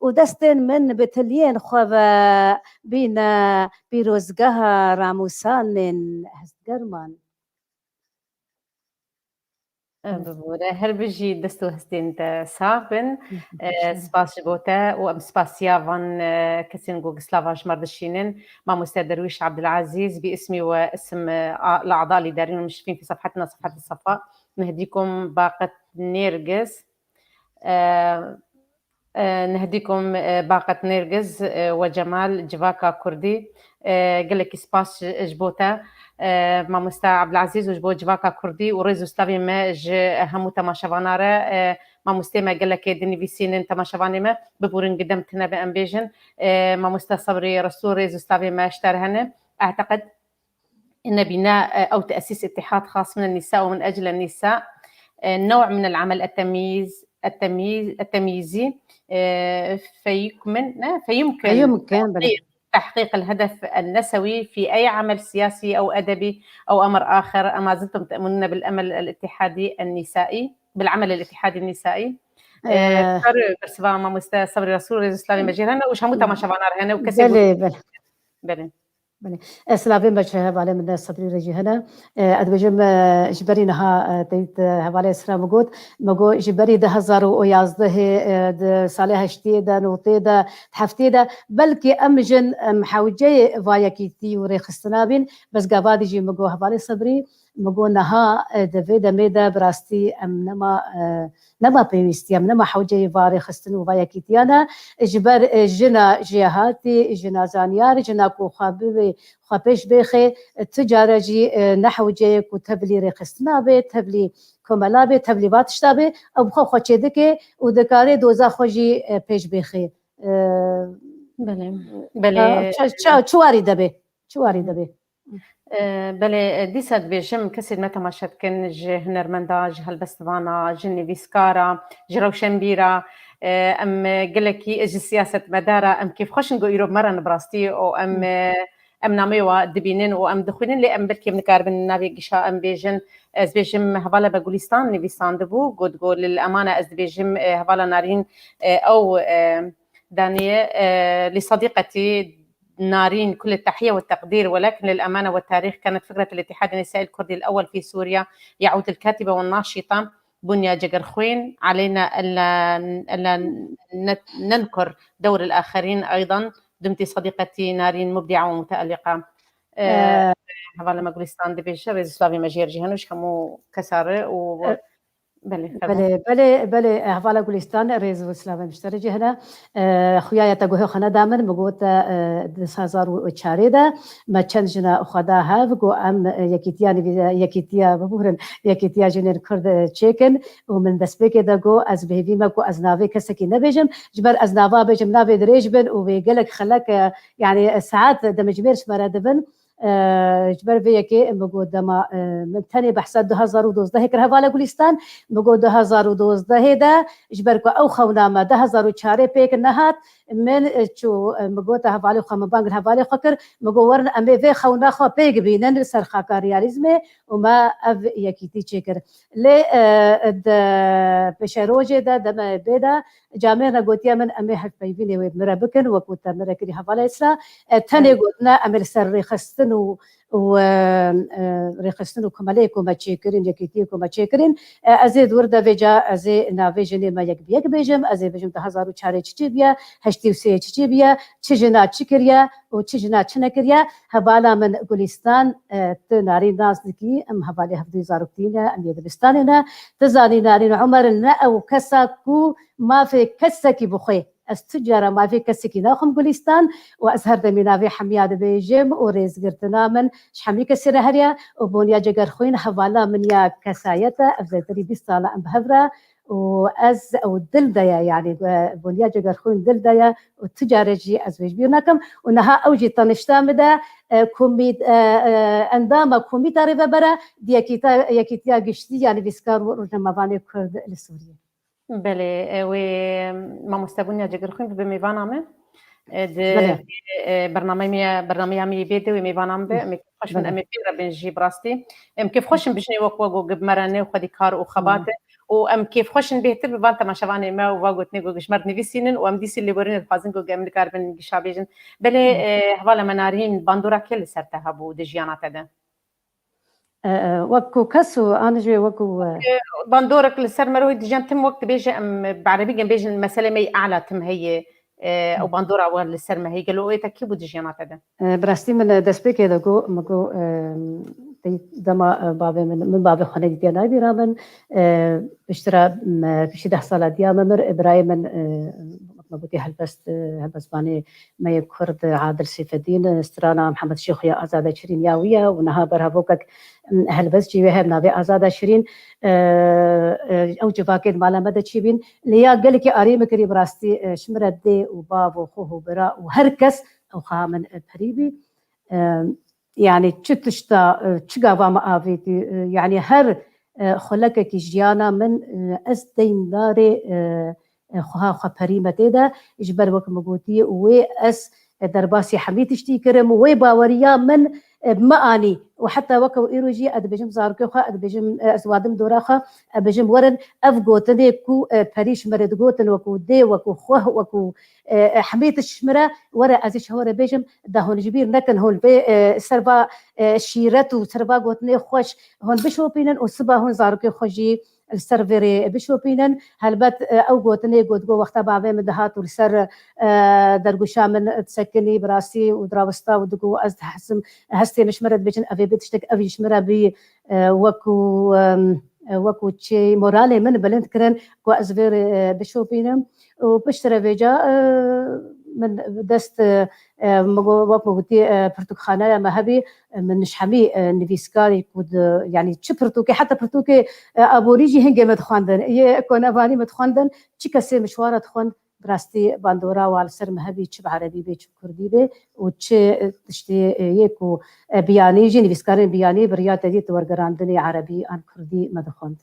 û destên min bi tiliyên xwe ve bîne pîrozgeha ramûsanên hestgerman. Bibûre, her bijî, dest û hestên te sax bin. Spas ji bo te û em spasiya van, e, kesên ku gislava ji me re dişînin. Mamoste Derwîş Abdilazîz, bi ismî we ism, e, a, li ada lîderîn û muşrifîn fi sefhetina sefhet safa. Nehdîkum Baqet Nêrgiz. E, e, Nehdîkum, e, Baqet Nêrgiz, e, we Cemal, Civaka Kurdî. E, gelekî spas ji, ji bo te, e, Mamoste Abdilazîz û ji bo Civaka Kurdî û rêz û slavê me ji hemû temaşevana re. E, mamostê me gelekê dinivîsînin temaşevanê me, bibûrin gidem tine be em bêjin. E, Mamoste Sebrî Resûl, rêz û slavê me ji te re hene. E'teqed nebîne, e, ew te'sîs îtîhad xas min nîsa û min ecl nîsa, e, new'e min el-amel et-temyîz, et-temyîz, et-temyîzî, e, feyumkin, ne? Feyumkin. Feyumkin, belê. تحقيق الهدف النسوي في أي عمل سياسي أو أدبي أو أمر آخر، ما زلتم تأملون بالأمل الاتحادي النسائي، بالعمل الاتحادي النسائي. Ee, Ee, kar bersivama Mustafa Sabri Resul, Resul Slavê me jê hene û ji hemû temaşevana re hene û kesê belê, belê. Belê. Belê. Ez slavê me ji hevalê min de Sebrî re jî hene. E, ez dibêjim, e, ji berî niha, e, teyt, e, hevalê Esra min got, min got, ji berî du hezar û yazdehê, e, di salê heştiyê de, notê de, heftiyê de, belkî em jin, em hewceyê va yekîtî û rêxistina bîn, bes gavadî jî min got, hevalê Sebrî, min got, niha, e, di vê demê de bi rastî em nema, e, nema pêwîstî ye, em nema hewceyê va rêxistin û va yekîtiya ne. Ji ber, e, jina jêhatî, jina zanyar, jina ku xwe bibê, xwe pêş bêxê, e, tu care jî, e, ne hewceyê ku tevlî rêxistina bê, tevlî komela bê, tevlî va tişta bê, ew bi xwe xwe çêdike û dikare doza xwe jî, e, pêş bêxê. E, Belê. Belê. Çi, çi, çi warî de bê? Çi warî de bê? E, belê, e, dîsa dibêjim, kesên me temaşe dikin, ji hunermenda, ji helbestvana, ji nivîskara, ji rewşenbîra, e, em, e, gelekî, e, ji siyasetmedara, em kêfxweş in ku îro bi me re ne bi rastî û em, e, em nameyê we dibînin û em dixwînin, lê em belkî em nikaribin navê gişa em bêjin. Ez bêjim, hevala me Gulîstan nivîsandibû, got, got, lil emane ez dibêjim, e, hevala Narîn, e, ew, e, daniye, e, li sediqetî نارين، كل التحية والتقدير، ولكن للأمانة والتاريخ كانت فكرة الاتحاد النسائي الكردي الأول في سوريا يعود الكاتبة والناشطة بنية جقرخوين. علينا ألا، ألا نت-، ننكر دور الآخرين أيضًا. دمت صديقتي نارين مبدعة ومتألقة. Ee, Ee, hevala me Gulistan dibêje, rêz û slavê me jê re jî hene û ji hemû kesa re û e, Belê, belê, belê, belê, hevala Gulistan, rêz û slavê me ji te re jî hene. E, xuya ya te guhê xwe neda min, min got te, e, di du hezar û çarê de me çend jina xwe da hev, got em, e, yekîtiya nivî-, yekîtiya, biburin, yekîtiya jinên Kurd, e, çêkin û min destpêkê de got ez bi hêvî me ku ez navê kesekî nebêjim, ji ber ez nava bêjim navê dirêj bin û wê gelek xelek, e, yanî, e, saet demjimêr ji me re dibin. E, ji ber vê yekê min got dema, e, min tenê behsa du hezar û dozdehê kir hevala Gulîstan, min got du hezar û dozdehê de ji ber ku ew xewna me du hezar û çarê pêk nehat, min, e, çû, e, min got hevalê xwe, min bang li hevalê xwe kir, min got werin em ê vê xewna xwe pêk bînin li ser xaka realîzmê û me ev yekîtî çêkir. Lê, e, di pêşerojê de, demê bê de, camêr re gotiye min, em ê hevpeyvînê wê bi min re bikin, wekû te min re kirî hevala Esra. E, tenê Evet. gotine, em ê li ser rêxistin û, û, e, e, rêxistin û komeleyê ku me çêkirin, yekîtiyê ku me çêkirin. E, ez ê di wir de vêca, ez ê navê jinê me yek bi yek bêjim, ez ê bêjim du hezar û çarê çi çêbiye, heştê û sê çi çêbiye, çi jina çi kiriye û çi jina çi nekiriye. Hevala min Gulîstan, e, tu Narîn nas dikî, em hevalê hevdûyî zaroktî ne, em yê dibistanê ne. Tu zanî Narîn Umer ne ew kesa ku mafê kesekî bixwe. Ez tu cara mafê kesekî naxwim Gulîstan û ez her demî navê hemiya dibêjim û rêzgirtina min ji hemî kesê re heriye û Bonya Cegerxwîn hevala min ya kesayet e, ev zêdetirî bîst sal e em bi hev re û ez ew dil de ye, yanî, e, Bonya Cegerxwîn dil de ye û tu care jî ez wê ji bîr nakim û niha ew jî tenişta min de, e, komî-, e, e, endama Komîta Rêvebere di Yekîta-, Yekîtiya Giştî ya Nivîskar û Rojnamevanê Kurd li Sûriyê. Belê, e, wê mamoste Bonya Cegerxwîn bibe mêvana me. E, di, Belê. e, bernameyê me, bernameya me yê bê de wê mêvana me be. Em ê kêfxweş bin, Belê. em ê pê re bin jî bi rastî. Em kêfxweş in bi jinê wek we ku bi me re ne û xwedî kar û xebat in. Û em kêfxweş in bêhtir bi van temaşevanê me û va gotinê ku ji me re dinivîsînin û em dîsî lêborînê dixwazin ku em nikaribin gişa bêjin. Belê, Hı. e, hevala me Narîn, bandora kê li ser te hebû di jiyana te de? E, e, wek ku kes û an jî wek ku, e, E, bandorek li ser me re hûy dijiyan tim wek dibêje, em bi erebî gem bêjin, mesele me yî ala tim heye, e, ew bandora we li ser me heye. Gelo wê te kî bû di jiyana te de? E, bi rastî min, e, destpêkê de got, min got, e, tey dema, e, bavê min, min bavê xwe nedîtiye nayê bîra min, e, piştira, me, piştî deh sala diya me mir, e, birayê min, e, wek me gotî helbest, e, helbestvanê me yê Kurd, e, Adil Seyfeddîn, e, strana Mihemed Şêxo ya Azade Şirîn ya wî ye û niha berhevokek, e, helbest jî wê hev navê Azade Şirîn, e, e, ew civakê di mala me de çêbîn. Lê ya gelekî arî min kirî bi rastî, e, ji min re dê û bav û xwe û bira û her kes ew xweha min, e, perî bî. E, yanî çi tişta, e, çi gava me avêtî, e, yanî her, e, xulekekî jiyana min, e, ez deyndarê, e, e, xweha xwe perî me tê de, ji ber wek min gotî wê ez, e, derbasî hemî tiştî kirim û wê baweriya min, e, bi me anî. Û heta weke îro jî ez dibêjim zarokê xwe, ez dibêjim, e, ez wadim dora xwe, ez dibêjim werin ev gotinê ku, e, perî ji me re digotin wekû dê, wekû xweh, wekû, e, e, hemî tişt ji me re, were ez ê ji hewe re bêjim, da hûn ji bîr nekin, hûn vê, e, ser va, e, şîret û ser va gotinê xweş hûn bişopînin û siba hûn zarokê xwe jî li ser vê rê bişopînin. Helbet, e, ew gotinê ku digot wexta bavê min dihat û li ser, e, dergûşa min disekinî, bi rastî û dirawista û digot ez dihezim, hestê min ji me re dibêjin, ev ê bê tiştek, ev jî ji me re bî, e, wekû, em, e, wekû çi moralê min bilind kirin ku ez vê rê, e, bişopînim. Û piştre vêca, e, min dest, e, e, min got, wek min gotî, e, pirtûkxaneya me hebî, e, min ji hemî, e, nivîskarî ku di, yanî çi pirtûkê, heta pirtûkê, e, aborî jî hingê me dixwendin. Yê konevanî me dixwendin, çi kesê min ji wan re dixwend, bi rastî bandora wa li ser me hebî, çi bi erebî bê, çi bi kurdî bê û çi, e, tiştê, e, yê ku, e, biyanî jî, nivîskarên biyanî bi riya tevî di wergerandinê erebî an kurdî me dixwend.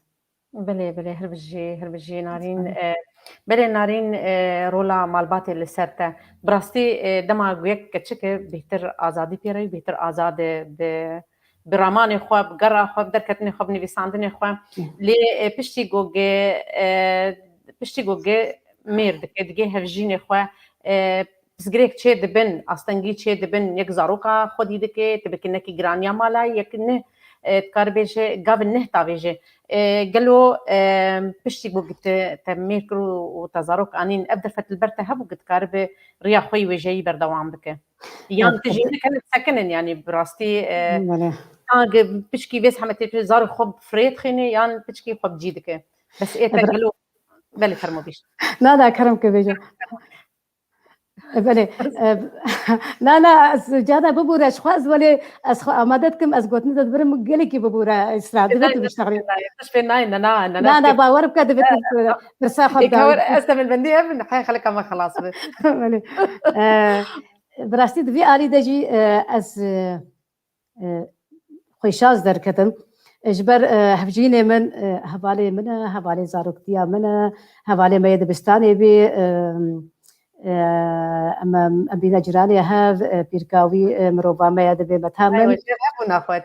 Belê, belê, hilbijî, hilbijî Narîn. Sağ ol. E, belê Narîn, e, rola malbatê li ser te. Bi rastî, e, dema ku yek keçik e, bêhtir azadî pê re, bêhtir azad e, bi, bi ramanê xwe, bi gera xwe, bi derketinê xwe, bi nivîsandinê xwe. Hı. Lê, e, piştî ku ge, e, piştî ku ge mêr dike, digê hevjînê xwe, e, pirsgirêk çê dibin, astengî çê dibin, yek zaroka xwedî dike, tu bikinekî giraniya mala, yek neh, e, dikare bêje, gavin neh tavêje. E, gelo, e, piştî ku te, te mêr kir û, û te zarok anîn, ev derfet li ber te hebû ku dikaribe riya xwe yî wêjeyî berdewam bike? Yan Evet, tu jî evet. Hinek hinek sekinin, yanî bi rastî, e, Belê. Sanki piçkî vê zehmetê tu zarok xwe bi firê dixîne, yan piçkî xwe bi cî dike? Bes ê te Evet. Gelo, belê fermo bîş. Na, na, kerem ke bêje. Belê. E, na, na, ez cana bibûre, ji xwe ez welê, ez xwe amade dikim, ez gotinê de dibirim, gelekî bibûre, Îsra, divê tu biştexilî. Tişt pê nayê, ne, ne, ne, Na, na, bawer bike, divê tu pirsa xwe bidawî. Ê, kawir, ez te min bendî, ev, haya xeleka me xelas be. Belê. E, bi rastî di vî alî de jî, e, ez, e, e, xweşaz derketim. E, ji ber, e, hevjînê min, e, hevalê min e, hevalê zaroktiya min e, hevalê me yê dibistanê bî, e, e, em, em, em bîne cîranê hev, e, pîrka wî, e, mirova me ye, dibê meta Ay, min. Wecê hebûna xwe.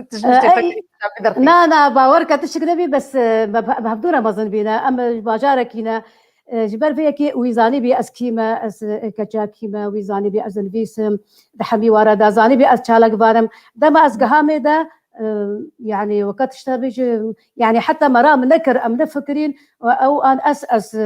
Tu ji E, tiştê ey, xwe kî derxî. Na, na, bawer ke tu şikre bî, bes, e, me, me hevdû re mezin bîne. Em, e, bajarekî ne. E, ji ber vê yekê wî zanîbî ez kî me, ez, e, keça kî me, wî zanîbî ez nivîsim, di hemî wara de zanîbî ez çalakvan im. Dema ez giha mê de, e, yanî weke tişta bêje, yanî heta meram nekir, em nefikirîn, e, ew an ez, ez, e,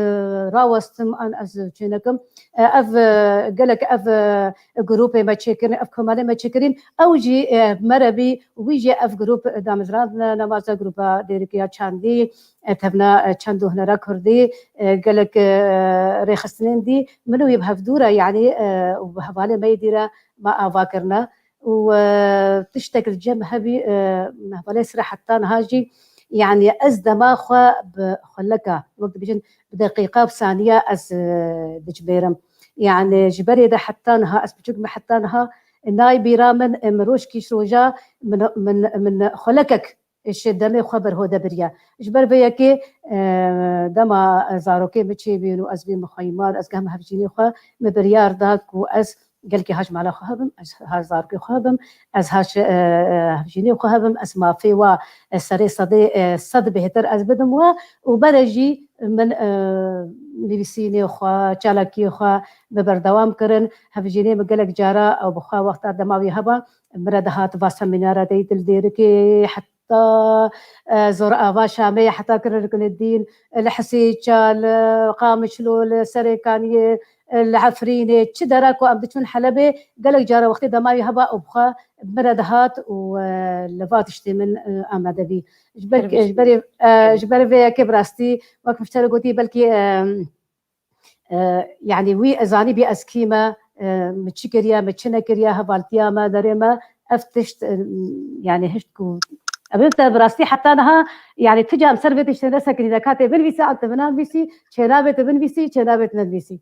rawestim, an ez çênekim. E, ev, e, gelek ev, e, grûpê me çêkirin, ev komelê me çêkirin, ew jî, e, me re bî, wî jî ev grûp damezrandine, nemaze grûpa Dêrikê ya Çandî, e, tevna, e, çand û hunera kurdî, e, gelek, e, rêxistinên dî, min û wî bi hevdû re, yanî, e, û bi hevalê me yê dî re me ava kirine. Û, e, tiştek li cem hebî, e, hevalê sira heta niha jî, yanî ez dema xwe bi xweleka, wek dibêjin, bi deqîqa, bi saniya ez, e, dicibêrim. Yanî ji berê de heta niha, ez biçûk me heta niha, e, nayê bîra min, e, min rojkî ji roja min, min, min xwelekek ji demê xwe berhode biriye. Ji ber vê yekê, e, dema zarokê min çêbîn û ez bîm xweyimar, ez gehim hevjînê xwe, min biryar da ku ez gelkî ha ji mala xwe hebim, ez ha zarokê xwe hebim, ez ha ji, e, e, hevjînê xwe hebim, ez mafê wa, e, serê sedê, e, sed bêhtir ez bidim we û bere jî min, e, nivîsînê xwe, çalakiyê xwe bi berdewam kirin. Hevjînê min gelek cara ew bi xwe wexta dema wî heba, min re dihat va semînara te yî dil Dêrikê, heta, e, Zor Ava Şamê, heta kirin Riknedîn, li Hisêça, li Qamişlo, li Serêkaniyê, li Efrînê, çi dera ku em diçûn Helebê, gelek cara wextê dema wî heba û bi xwe min re dihat û, e, li va tiştê min, e, amade bî. Ji ber, Pir ji berê, e, ji ber vê yekê bi rastî, wek min ji te re gotî, belkî, e, e, yanî wî zanîbî ez kî me, e, min çi kiriye, min çi nekiriye, hevaltiya me, derê me, ev tişt, e, yanî hişt ku, ev te bi rastî heta niha, yanî tu cem ser vê tiştê nesekinî, de ka tê binivîsî, an te binanivîsî, çênabê te binivîsî, çênabê te nenivîsî.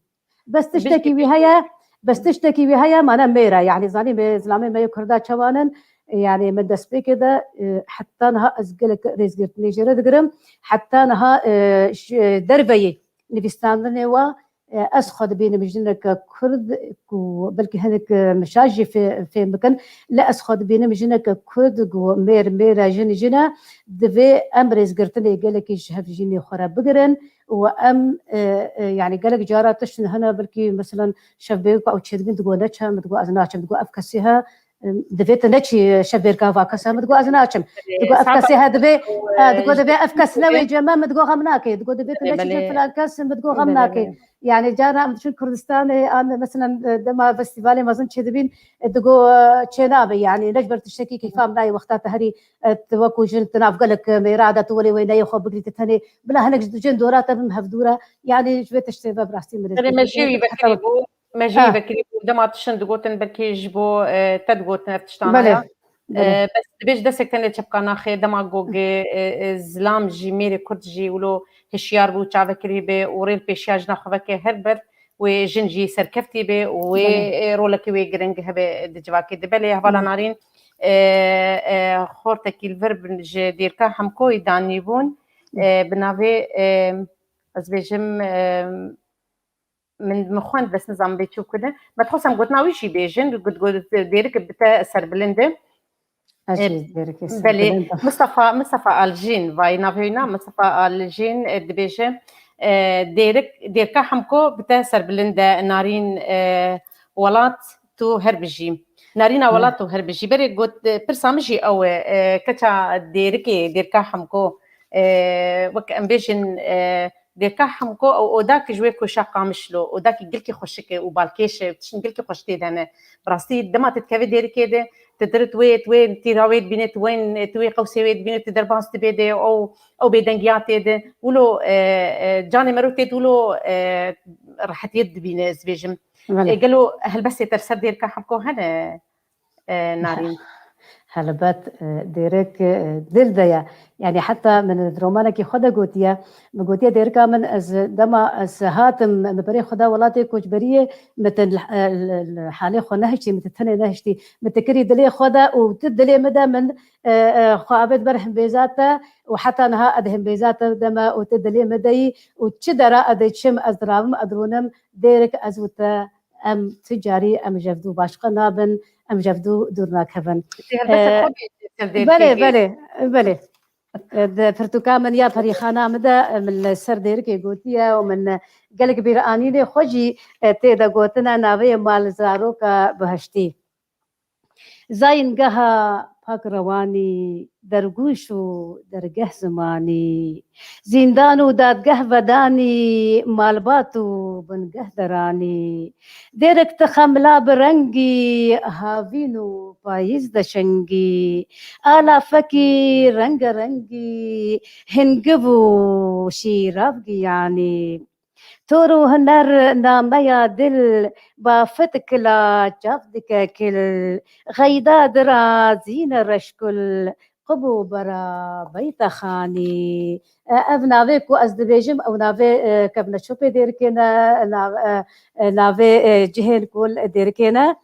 Bes tiştekî wî heye, bes tiştekî wî heye, mane mêr e. Yanî zanî me, zilamê me yê Kurda çawan in, e, yanî min destpêkê de, e, heta niha ez gelek rêzgirtinê jê re digirim. Heta niha, e, ji derveyî nivîsandinê wa, E, ez xwe dibînim jineke Kurd ku belkî hinek, e, mişa jî fê-, fêm bikin, lê ez xwe dibînim jineke Kurd ku mêr mêr e, jin jin e, divê em rêzgirtinê gelekî ji hevjînê xwe re bigirin û em, e, e, yanî gelek cara tişt hene, belkî, meselan, şevbêrka ew çêdibîn, digo neçe, min digo ez naçim, digo ev kesê he, divê tu neçî şevbêrka va kesa, min digo ez naçim. Digo ev kesê he divê, e, digo divê ev kes newê cem me, min digo xem nake. Digo divê tu neçî cem filan kes, min digo xem nake. Yani cara em diçin Kurdistanê, an, mesela, e, dema festîvalê mezin çêdibîn, e, digo, e, çênabe, yani ne ji ber tiştekî keyfa min nayê, wexta te herî, e, tu wekû jin, tu nav gelek, e, mêra de, tu welê wêneyê xwe bigirî, tu tenê, bila hinek ji cin dora te bim hevdû re, yani ji vê tiştê ve bi rastî min rê Erê, me jî wî vekirî bû, me jî wî vekirî bû. Dema tiştin digotin, belkî ji bo, e, te digotin ev tiştana ya. Belê. E, bes dibêj destek tenê çepka naxê, dema go ge, e, e, zilam jî, mêrê Kurd jî wilo hişyar bû, çavekirî be û rê li pêşiya jina xwe veke her ber wê jin jî serkeftî be û wê, Belê. e, rolekî wê giring hebe di civakê de. Belê, hevala Hı. Narîn, e, e, xortekî li vir bin ji Dêrka Hemkoyî danîbûn, Hı. e, bi navê, e, ez bêjim, e, min, min xwend, bes nizam bê çi ku ne. Me dixwest em gotina wî jî bêjin, got, got, Dêrik bi te serbilind e. Ez E, jî Dêrikê belê, serbilind im. Mistefa, Mistefa Aljîn, vay navê wî na, Mistefa Aljîn, e, dibêje, e, Dêrik, Dêrka Hemko bi te serbilind e, Narîn, e, Welat, tu her bijî. Narîna Welat, tu her bijî. Berê got, e, pirsa min jî ew e, e, keça Dêrikê, Dêrka Hemko, e, wek em bêjin, e, Dêrka Hemko ew odakî ji wê koşa Qamişlo, odakî gilkî xweşik e û balkêş e, tiştin gilkî xweş tê de ne. Bi rastî dema tu dikevî Dêrikê de, tu dirit wê, tu wê tîra wê dibînê, tu wên, tu wê qewsê wê dibînê, tu derbas dibê de, ew, ew bêdengiya tê de. Wilo, e, e, canê mero tê de wilo, e, rehetiyê dibîne, ez dibêjim. Belê. E, gelo helbestê te li ser Dêrka Hemko hene? e, Narîn? Helbet, e, Dêrik, e, dil de ye. Yani heta min di romanekî xwe de gotiye, min gotiye, Dêrika min, ez dema ez hatim, min berê xwe da welatê koçberiyê, min te li, e, li, li halê xwe nehiştî, min te tenê nehiştî, min te kirî dilê xwe de û tu dilê min de min, e, e, xwe avêt ber himbêza te û heta niha ez himbêza te de me û tu dilê min de yî û çi dera ez diçim, ez diravim, ez dironim, Dêrik ez û te em tu carî em ji hevdû başqa nabin, em ji hevdû dûr nakevin. Helbet Ee, xwe bê ser Dêrikê belê, bê. Belê, belê. Ee, di pirtûka min ya perîxana min de, e, min li ser Dêrikê gotiye û min, e, gelek bîranînê xwe jî, e, tê de gotine navê ye Mal Zaroka Bihiştî. Zayîngeha pak rewanî, dergûş û dergeh zimanî, zîndan û dadgeh vedanî, malbat û bingeh deranî. Dêrek ti xemla bi rengî, havîn û payîz de şengî, alafekî rengerengî, hingiv û şîrav giyanî. Tor û huner nameya dil, bafit kila çav dike kil, xeyda dirazîne reşkul, qib û bera beytexanî. E, ev navê ku ez dibêjim, ew navê, e, kevneçopê Dêrikê ne, nav-, e, e, navê, e, cihên ku li Dêrikê ne.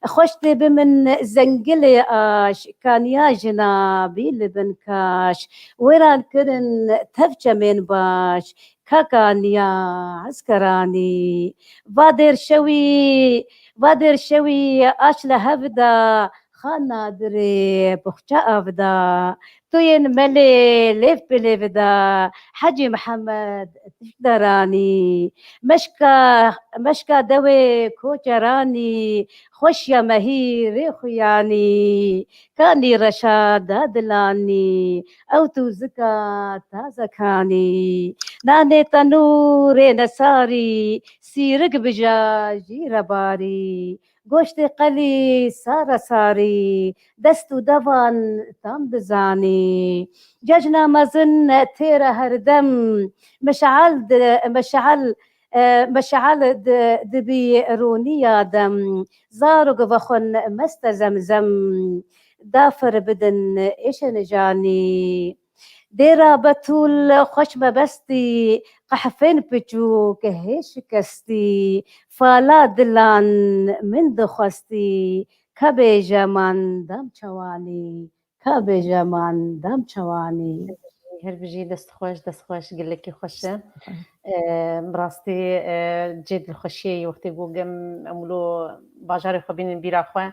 Xweş tê bi min zengilê aş, kaniya jina bî li bin kaş, wêran kirin tev çemên baş, Kaka niya eskeranî. Va dêr şewî, va dêr şewî aş li hev da, xan Nadirê buxça av da. Tu yên melê lêv bi lêv da, Hecî Mihemed tişt deranî. Meşka, meşka dewê koçeranî, xweşiya mehî rê xuyanî. Kanî reşa da dilanî, ew tu zika taze kanî. Nanê tenûrê nesarî, sîrik bija jî rebarî. Goştê qelî sare sarî, dest û devan tam dizanî. Cejna mezin têre herdem, meşal di-, meşal E, meşal di-, dibî rûniya dem, zarok vexwin meste zemzem, dafir bidin êşe nijanî. Dêra Betûl xweş mebestî, qehfên piçûk hê şikestî, fala dilan min dixwestî, ka bêje man dam çewanî, ka bêje man dam çewanî. Her bijî, dest xweş, dest xweş, gelekî xweş e. E, bi rastî, e, cê dilxweşiyê yê wextê ku em, em wilo bajarê xwe bînin bîra xwe.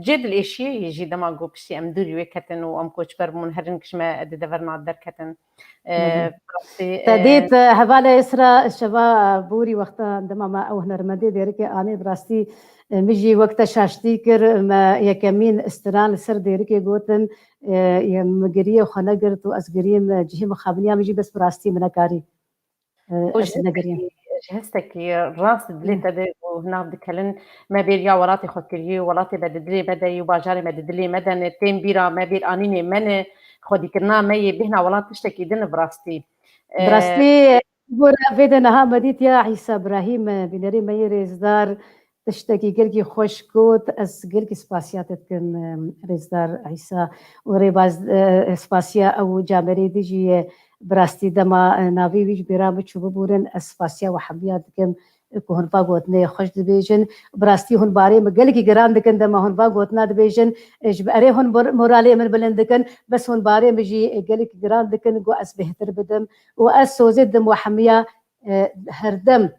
Cê dilêşiyê yê jî dema ku piştî em dûrî wê ketin û em koçber bûn, herin ji me di deverna derketin. E, Belê. bi rastî, Te e, dît, e, hevalê Îsra şeva borî wexta dema me ew hunermendê Dêrikê anî, bi rastî, e, min jî wek te şaştî kir, me yekemîn stran li ser Dêrikê gotin, e, ye, min giriyê xwe negirt û ez giriyim, e, cihê min xebiniya, min jî bes bi rastî min nekarî. E, Û ez ji negiriyim. Histekî, ji histekî rast dilê Hı. te de û nav dikelin, me bêriya welatê xwe kiriye, welatê me di dilê me de ye û bajarê me di dilê me de ne, tên bîra me, bîr anînê me ne, xwedîkirina me yê bêhna welat tiştekî din e bi rastî. Bi E, rastî, gora vê de niha me dît ya Îsa Birahîm, e, bînerê me yê rêzdar, tiştekî gelkî xweş got. Ez gelkî spasiya te dikim, e, rêzdar Îsa. Û rêbaz, e, spasiya ew camerê dijî ye. Bi rastî dema, e, navê wî ji bîra min çû biborin, ez spasiya we hemiya dikim, e, ku hûn va gotinê xweş dibêjin. Bi rastî hûn barê min gelkî giran dikin dema hûn va gotina dibêjin. E, ji erê hûn mor-, moralê min bilind dikin, bes hûn barê min jî, e, gelkî giran dikin ku ez bêhtir bidim. Û ez sozê didim we hemiya, e, herdem,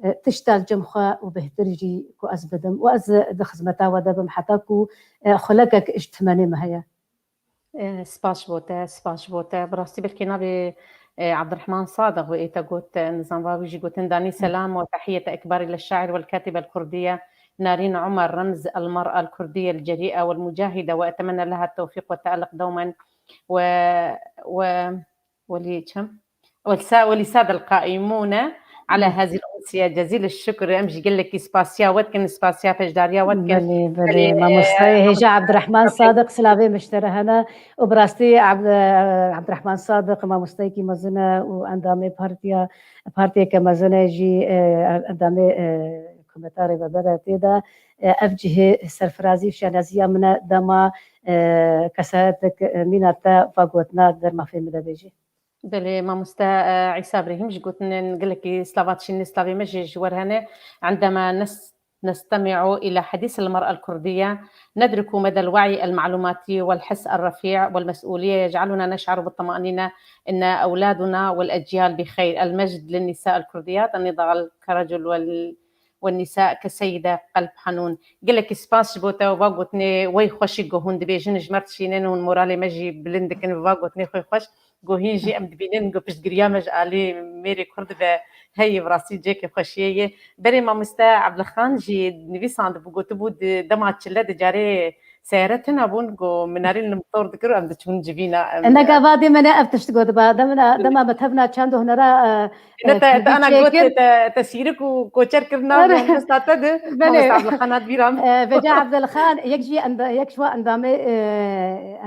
e, tişta li cem xwe û bêhtir jî ku ez bidim. Û ez, e, di xizmeta we de bim heta ku, e, xulekek ji timenê min heye. E, spas ji bo te, spas ji bo te. Bi rastî belkî navê, e, Abdurrahman Sadiq wê ê te got, e, nizam va wî jî gotin danî selam ve tehiyete ekbarî le şair vel katibe el kurdiye Narîn Umer, remz el mer'a el kurdiye el cerî'e vel mucahide ve etemenne leha tewfîq ve tealiq dewmen ve, ve, welî çem? Welsa-, welisad el qaimûne ala Hı. hazî el umsiye cezîl el şukr. Em jî gelekî spasiya we dikin, spasiya beşdariya we dikin. Belê, belê. Belê, e, Mamostayê hêja Abdurrahman Sadiq, silavê min ji te re hene. Û bi rastî Ab-, e, Abdurrahman Sadiq mamostayekî mezin e û endamê partiya, partiyeke mezin e jî, e, endamê, e, kometa rêvebere tê de. E, ev cihê serfirazî û şaneziya min e dema, e, kesayetek, e, mîna te va gotina der mafê min de bêjî. Belê, mamoste, e, Îsa Birahîm jî gotinên gelekî slava dişînin, slavê me jî ji we re hene. عندما نس-، نستمع إلى حديث المرأة الكردية، ندرك مدى الوعي المعلوماتي والحس الرفيع والمسؤولية يجعلنا نشعر بالطمأنينة إن أولادنا والأجيال بخير. المجد للنساء الكرديات، النضال كرجل وال-، والنساء كسيدة قلب حنون. Gelekî spas ji bo te û va gotinê wey xweşî ku hûn dibêjin ji me re dişînin, hûn moralê me jî bilind dikin, va gotinê xwe xweş. Ku hîn jî em dibînin ku piştgiriya me ji alî mêrê Kurd ve heye, bi rastî cihekî xweşiyê ye. Berê mamoste Ebdulxan jî nivîsandibû, gotibû di dema çile di carê seyare tune bûn, ku minarîn li motor dikir û em diçûn civîna, em Nega vadê me ne ev tişt gotiba. Dema, dema me tevna çand û hunera, e, Ne e, te, te kurdî ana got çêkir. Te, te şîrik û koçer kirina Ere. Mamosta te di, Belê. Mamosta Ebdulxan hat bîra min. E, Veca Ebdulxan, yek jî enda-, yek ji wa endamê, e,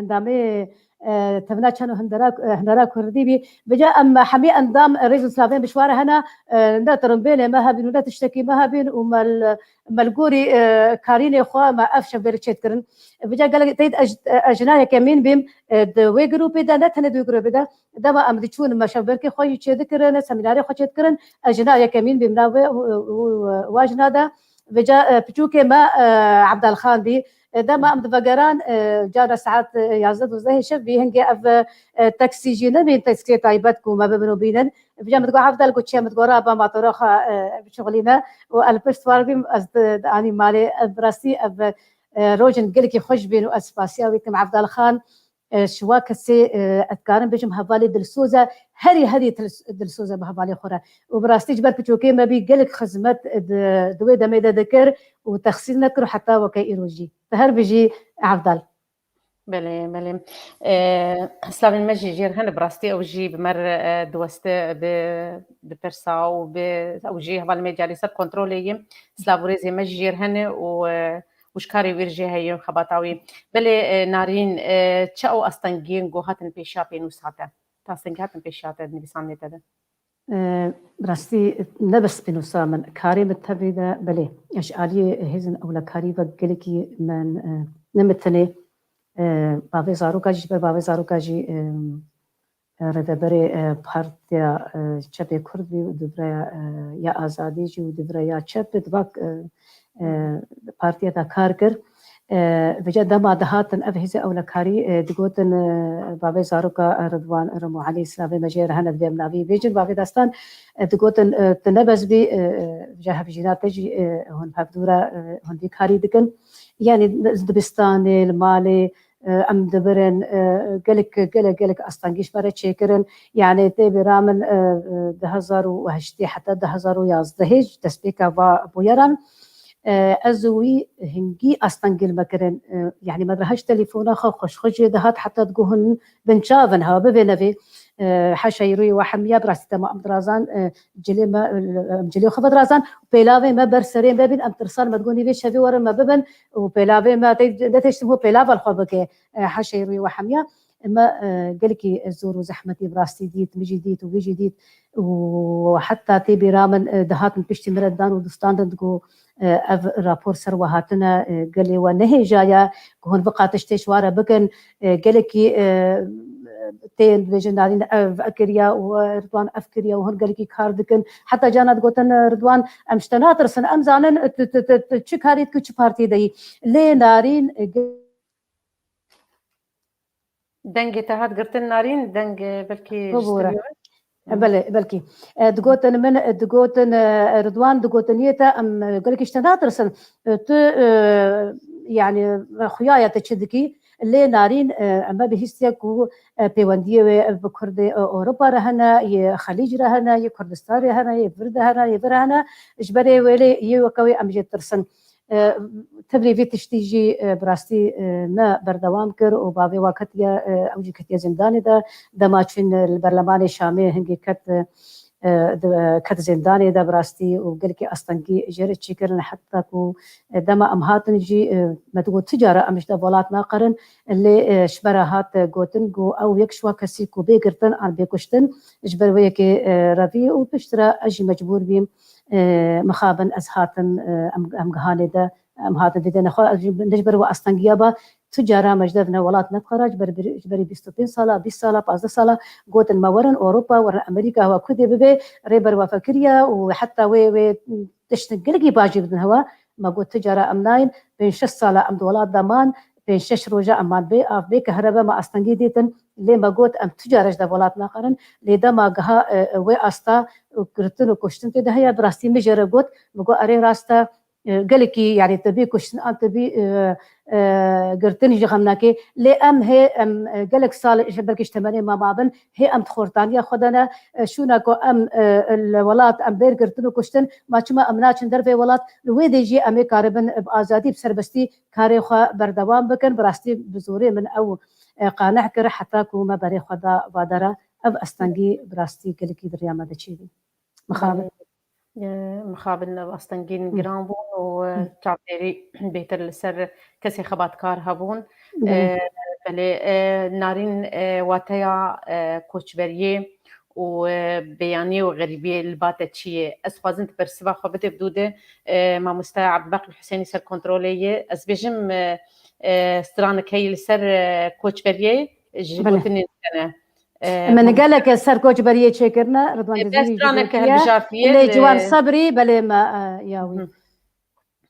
endamê, e, tevna çand û hundera, e, hunera kurdî bî. Veca em hemî endam, e, rêz û slavên bi ji wa re hene, e, ne tirimbêlê me hebîn û ne tiştekî me hebîn û me l-, me li gorî, e, karînê xwe me ev şevbêrê çêdikirin. Veca gelek teyt ez, ez jina yekemîn bîm, e, di wê grûpê de, ne tenê di wê grûpê de, dema em diçûn me şevbêrkê xwe jî çêdikirin, semînarê xwe çêdikirin, ez jina yekemîn bîm nav wê û, û, û, wa jina de. Vêca, e, piçûkê me, e, Ebdal Xan bî. E, dema em divegeran, e, cara saet, e, yazdeh dozdehê şev bî, hingê ev, e, taksî jî nebîn, taksiyê taybet ku me bibin û bînin. Vêca min digot, Ebdal, ku çi ye? Min digot, raba matora xwe, e, bişixulîne û ez li pişt war bîm, ez di, di anî malê. Ev bi rastî, ev, e, rojên gelekî xweş bîn û ez spasiya wî dikim, Ebdal Xan. E, ji wa kesê, e, ez dikarim bêjim hevalê dilsoz e, herî herî dils-, dilsoz e bi hevalê xwe re. Û bi rastî ji ber piçokê me bî gelek xizmet, e, di, di wê demê de dikir û texsîr nekir û heta weke îro jî. Tu her bijî Evdal. Belê, belê. E, slavên me jî jêr hene, bi rastî ew jî bi me re, e, diweste, bi, bi pirsa û bi, ew jî hevalê me carî ser kontrolê ye. Slav û rêzê me jî jêr hene û, e, û ji karê wî re jê heye xebata wî. Belê, e, Narîn, e, çi ew astengiyên ku hatin pêşiya pênûsa te? Ti astengî hatin pêşiya te di nivîsandinê te de? E, bi rastî ne bes pênûsa min, karê min tevî de, belê, ji aliyê hêzên ewlekarî ve gelekî min, e, ne min tenê, e, bavê zaroka jî, ji ber bavê zaroka jî, e, e, rêveberê, e, Partiya, e, Çepê Kurd bî û dûvreya, e, ya Azadî jî û dûvreya Çep di va, e, e, partiya de kar kir. E, vêca dema dihatin ev hêzê ewlekarî, e, digotin, e, bavê zaroka, e, Ridwan Rimo Elî, silavê me jê re hene, divê em navî bêjin, bavê Destan, e, digotin, e, tu ne bes bî, e, e, vêca hevjîna te jî, e, hûn hevdû re, e, hûn vî karî dikin. Yanî dibistanê, li malê, e, em dibirin, e, gelek, gelek, gelek astengî ji me re çêkirin. Yanî tê bîra min, e, e, du hezar û heştê heta du hezar û yazdehê ji destpêka va bûyeran, e, ez û wî hingî astengî li me kirin. E, yanî me direha ji telefona xwe xweş xwe jê dihat, heta digot hûn binçav in, ha, bivê nevê. E, heşa îroyê we hemiya bi rastî dema em dirazan, e, cilê me, e, em cilê xwe vedirazan û pêlavê me ber serê me bîn, em tirsan, me digot nîvê şevê werin me bibin û pêlavê me tê-, netêştin hû pêlava li xwe bike. E, heşa îroyê we hemiya. Me, e, gelekî zor û zehmetî bi rastî dît, min jî dît û wî jî dît û heta tê bîra min, e, dihatin piştî min re didan û distandin, digot, e, ev rapor ser we hatine, e, gelê we nehêjaye ku hûn viqa tiştê ji wa re bikin, e, gelekî, e, tên dibêjin Narîn ev kiriye û, e, Ridwan ev kiriye û hûn gelekî kar dikin. Heta cana digotin, e, Ridwan, em ji te natirsin, em zanin, e, tu, tu, tu, tu çi karî dikî, çi partî de yî. Lê Narîn, e, ge- Dengê te hat girtin Narîn, deng, e, belkî ji Bibûre. stûdiyo. E, belê, belkî. E, digotin min, e, digotin, e, Ridwan, digotin yê te, em, e, gelekî ji te natirsin. E, tu, e, yanî, xuya ye te çi dikî. Lê Narîn, e, em me bihîstiye ku, e, pêwendiyê wê bi Kurdê, e, Ewropa re hene, yê Xelîc re hene, yê Kurdistan re hene, yê vir de hene, yê vir hene. Ji berê wê lê yê weke wê em jê tirsin. E, tevlî vî tiştî jî, e, bi rastî, e, me berdewam kir û bavê wa ketiye, e, ew jî ketiye zîndanê de. Dema çûn, e, li berlemanê Şamê hingê ket, e, e, di, e, ket zîndanê de bi rastî û gelkî astengî jê re çêkirin, heta ku, e, dema em hatin jî, e, me digot tu cara em ji te welat naqerin, lê, e, ji me re hat, e, gotin ku ew yek ji wa kesî ku bê girtin an bê kuştin, ji ber wê yekê, e, revî û piştre ez jî mecbûr bîm, e, mixabin ez hatim, e, em, em gihanê de, em hatin vê dêne xwe, ez jî ne ji ber we astengiya ba, tu cara me ji dev ne welat nedixwara, ji ber, ji berî bîst û pênc sala, bîst sala, pazdeh sala, gotin me werin Ewropa, werin Amerîka, hewa ku dê bibe, rê ber we vekiriye û heta wê, wê tiştin gelekî baş jî bidin hewa, me got tu cara em nayên, pênc şeş sala em di welat de man, pênc şeş roja em man bê av, bê kehrebe, me astengî dîtin, lê me got em tu cara ji dev welat naqerin, lê dema giha, e, e, wê asta û girtin û kuştin tê de heye, bi rastî min jê re got, min got erê rast e, e, gelekî, yanî tu bî kuştin an tu bî, e, e, girtin jî xem nake. Lê em hê, em, e, gelek sal, ji belkî ji temenê me mabin, hê em di xortaniya xwe de ne. E, şûna ku em, e, li welat em bêr girtin û kuştin, ma çima em naçin dervê welat? Li wê dê jî em ê karibin bi azadî, bi serbestî karê xwe berdewam bikin. Bi rastî bi zorê min ew, e, qaneh kir, heta ku me berê xwe da vadera. Ev astengî bi rastî gelekî di riya me de çêbî. Mixabin. E, mixabin ev astengîn Hı. giran bûn û, e, Hı. çavdêrî bêtir li ser kesê xebatkar hebûn. Belê. E, belê, e, Narîn, e, wateya, e, koçberiyê û, e, beyaniyê û xerîbiyê li ba te çi ye? Ez dixwazim tu bersiva xwe bidê bi dû de, e, mamoste Ebdulbaqî Husênî ser kontrolê ye. Ez bêjim, e, e, stranek heye li ser, e, koçberiyê ji Belê. gotinên te ne. E, Min mamoste gelek ser koçberiyê çêkirine, Ridwan E, Cizîrî jî stranek gotiye. hilbijartiye Lê li Ciwan Sebrî, belê me, e, ya wî. Hı.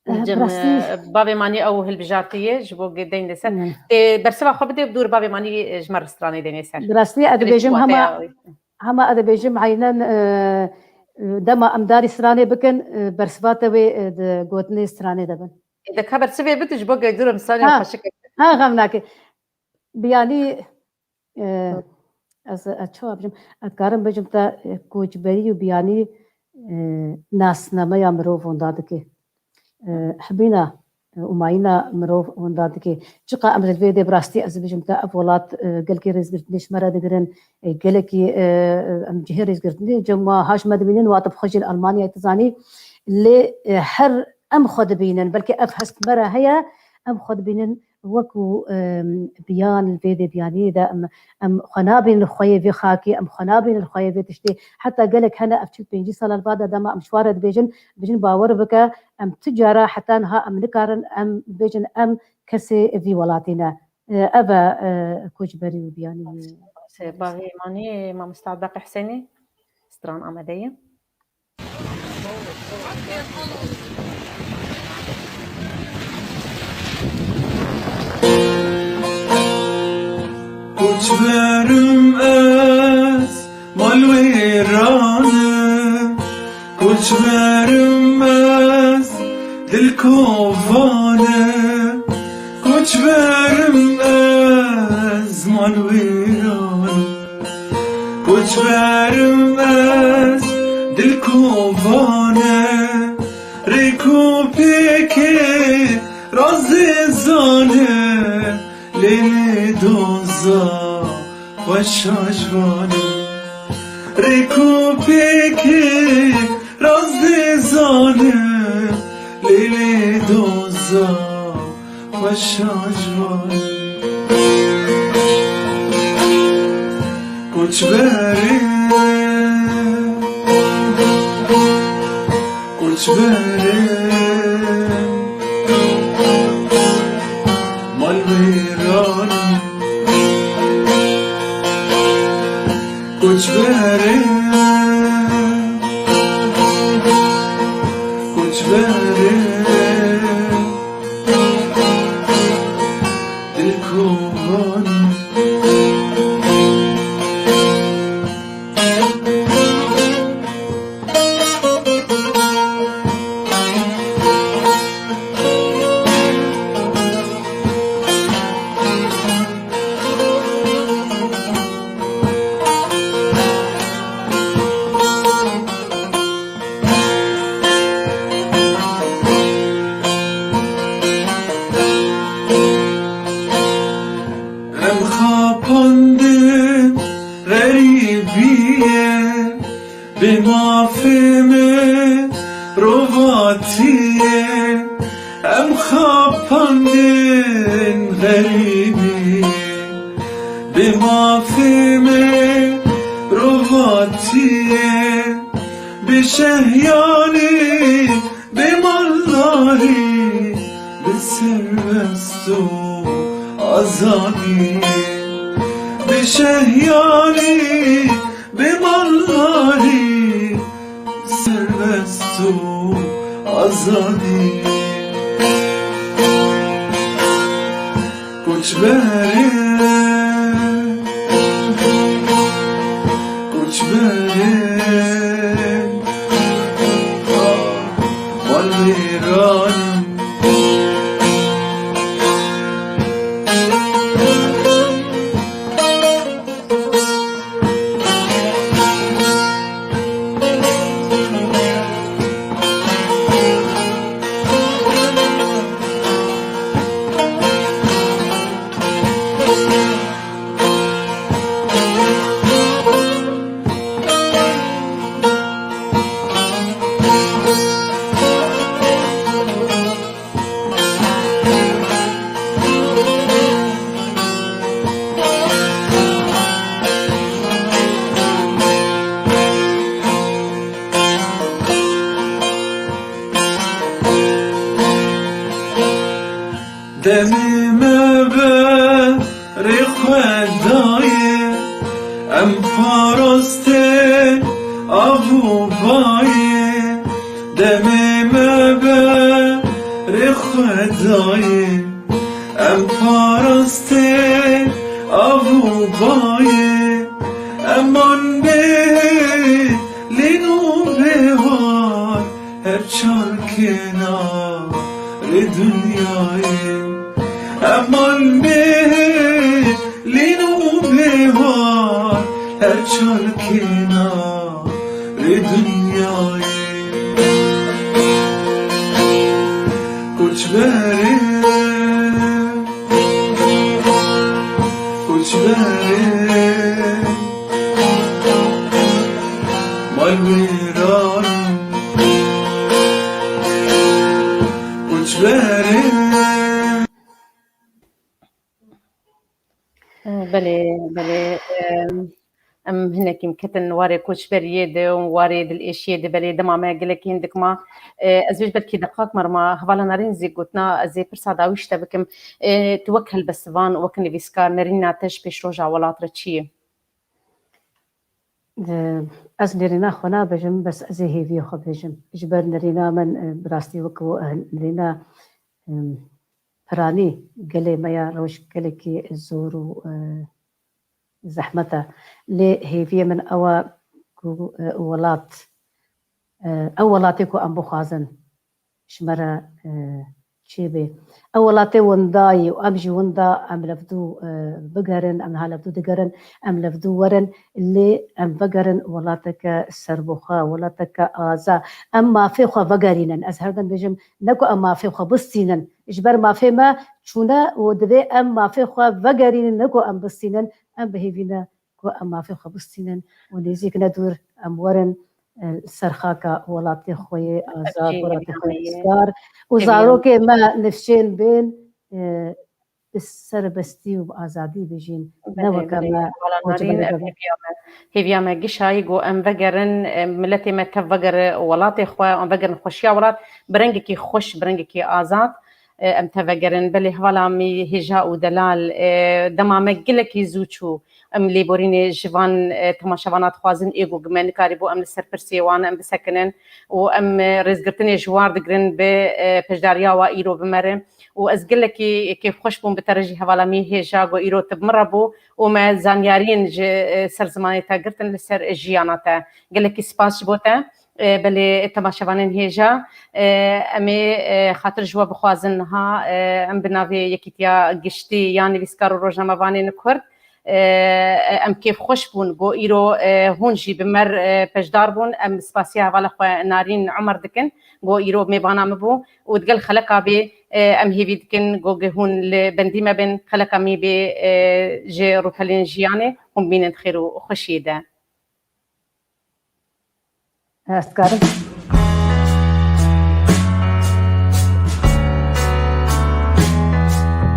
Eh, Cem, bi rastî e, bavê manî ew hilbijartiye ji bo ge-, deyne ser. Hı. Tê bersiva xwe bidê, bi dû re bavê manî, e, ji me re stranê deyne ser. Bi rastî ez Dilê dibêjim çiwate hema, ya wî. hema ez dibêjim eynen, e, e, dema em darî stranê bikin, e, bersiva te wê, e, di gotinê stranê de bin. E, de ka bersivê bidî ji bo ge dû re em stranê Ha. xweşik e. Ha, xem nake. Biyanî, e, Hı. ez, ez çawa bijim? Ez karim bijim te, e, koçberî û biyanî, e, nasnameya mirov wenda dike. E, Hı. hebîna, e, û mayîna mirov wenda dike. Çiqa em li vê dê bi rastî ez bijim te ev welat, e, gelkî rêzgirtinê ji me re digirin. E, gelekî, e, em cihê rêzgirtinê cem wa haş me dibînin, wa tu bi xwe jî li Almanyayê tu zanî. Lê, e, her em xwe dibînin, belkî ev hest me re heye, em xwe dibînin wekû, em, biyan li vê dê biyaniyê de em, em xwe nabînin li xweyê vê xakê, em xwe nabînin li xweyê vê tiştê. Heta gelek hene ev çil pêncî sala li va de dema em ji wan re dibêjin, dibêjin bawer bike, em tu cara heta niha em nikarin em bêjin em kesê vî welatî ne. E, ev e, e, koçberî û biyanî. Bavê manî mamoste Ebdulbaqî Husênî, stran amade ye. Koçberim ez, mal wêran im. Koçberim ez, dil kovan im. Koçberim ez, mal wêran im. Koçberim ez, dil kovan im. Rêk û pêkê razê zanim. Lê lê doza xweşa ji van im. Rêk û pêkê rast dê zanim. Lê lê doza xweşa ji van im. Koçberê, koçberê, mal wêran im. Koçberê, koçberê, dil kovan im. Em xapandin xerîbiyê, bê mafê mirovatiyê. Em xapandin xerîbiyê, bê mafê mirovatiyê. Bê şehyalî, bê maldarî, bi serbest û azadî. Bi şehyalî, bi maldarî, serbest û azadî. Koçberê, koçberê, mal wêran im. Demê me berê xwe dayê, em parastê av û bayê. Demê me berê xwe dayê, em parastê av û bayê. Eman bê lîn û bêwar, her çar kenarê dinyayê. Eman bê lîn û bêwar, her çar kenarê dinyayê. Koçberê, koçberê, mal wêran im. Koçberê. Belê, belê. Em, em hinekî ketin warê koçberiyê de û warê dilêşiyê de, belê dema me gelekî hindik ma. E, ez vêj belkî deqak me rima hevala Nerîn zî gotina, ez ê pirsa dawî ji te bikim. E, tu wek helbestvan, wek nivîskar, nerîna te ji pêşroja welat re çi ye? E, ez nêrîna xwe nabêjim, bes ez ê hêviyê xwe bêjim. Ji ber nêrîna min, e, bi rastî wek ku, e, nêrîna, e, piranî gelê me ya rewş gelekî zor û, e, zehmet e. Lê hêviyê min ew e ku, e, welat, e, ew welatê ku em bixwazin ji me re, e, çêbê. Ew welatê winda yî û em jî winda em li vdû, e, bigerin, em niha li vdû digerin, em li vdû werin, lê em vegerin welateke serbixwe, welateke aza. Em mafê xwe vegerînin. Ez her dem bêjim, ne ku em mafê xwe bistînin. Ji ber mafê me çûne û divê em mafê xwe vegerînin, ne ku em bistînin. Em bi hêvî ne ku em mafê xwe bistînin û nêzîk ne dûr em werin, e, ser xaka welatê xwe yê azad, Evkî welatê xwe yê hêvî me ye. Rizgar û Hêvî me. Zarokê me nifşên bên, e, bi serbestî û bi azadî bijîn. Ne Belê, weke belê. me Hevala Hocê Narîn, Belê ev Bebe. hêviya me. Hêviya me gişayî ku em vegerin, e, miletê me tev vegere welatê xwe, em vegerin xweşiya welat, bi rengekî xweş, bi rengekî azad, e, em tev vegerin. Belê hevala me hêja û delal, e, dema me gelekî zû çû. Em lêborînê ji van, e, temaşevana dixwazin ê ku me nikarîbû em li ser pirsê wan em bisekinin û em, e, rêzgirtinê ji war digirin bi, e, beşdariya wa îro bi me re. Û ez gelekî kêfxweş bûm bi te re jî hevala me hêja ku îro tu bi min re bû û me zanyariyên ji, e, ser zimanê te girtin li ser jiyana te. Gelekî spas ji bo te. E, belê temaşevanên hêja, e, em ê, e, xatir ji we bixwazin niha, e, em bi navê Yekîtiya Giştî ya Nivîskar û Rojnamevanên Kurd, e, em kêfxweş bûn ku îro, e, hûn jî bi me re, e, beşdar bûn. Em spasiya hevala xwe Narîn Omer dikin ku îro mêvana me bû û digel xeleka bê, e, em hêvî dikin ku hûn li bendî me bin, xeleka me bê, e, ji rûpelên jiyanê hûn bînin di xêr û xweşiyê de. Ez dikarim?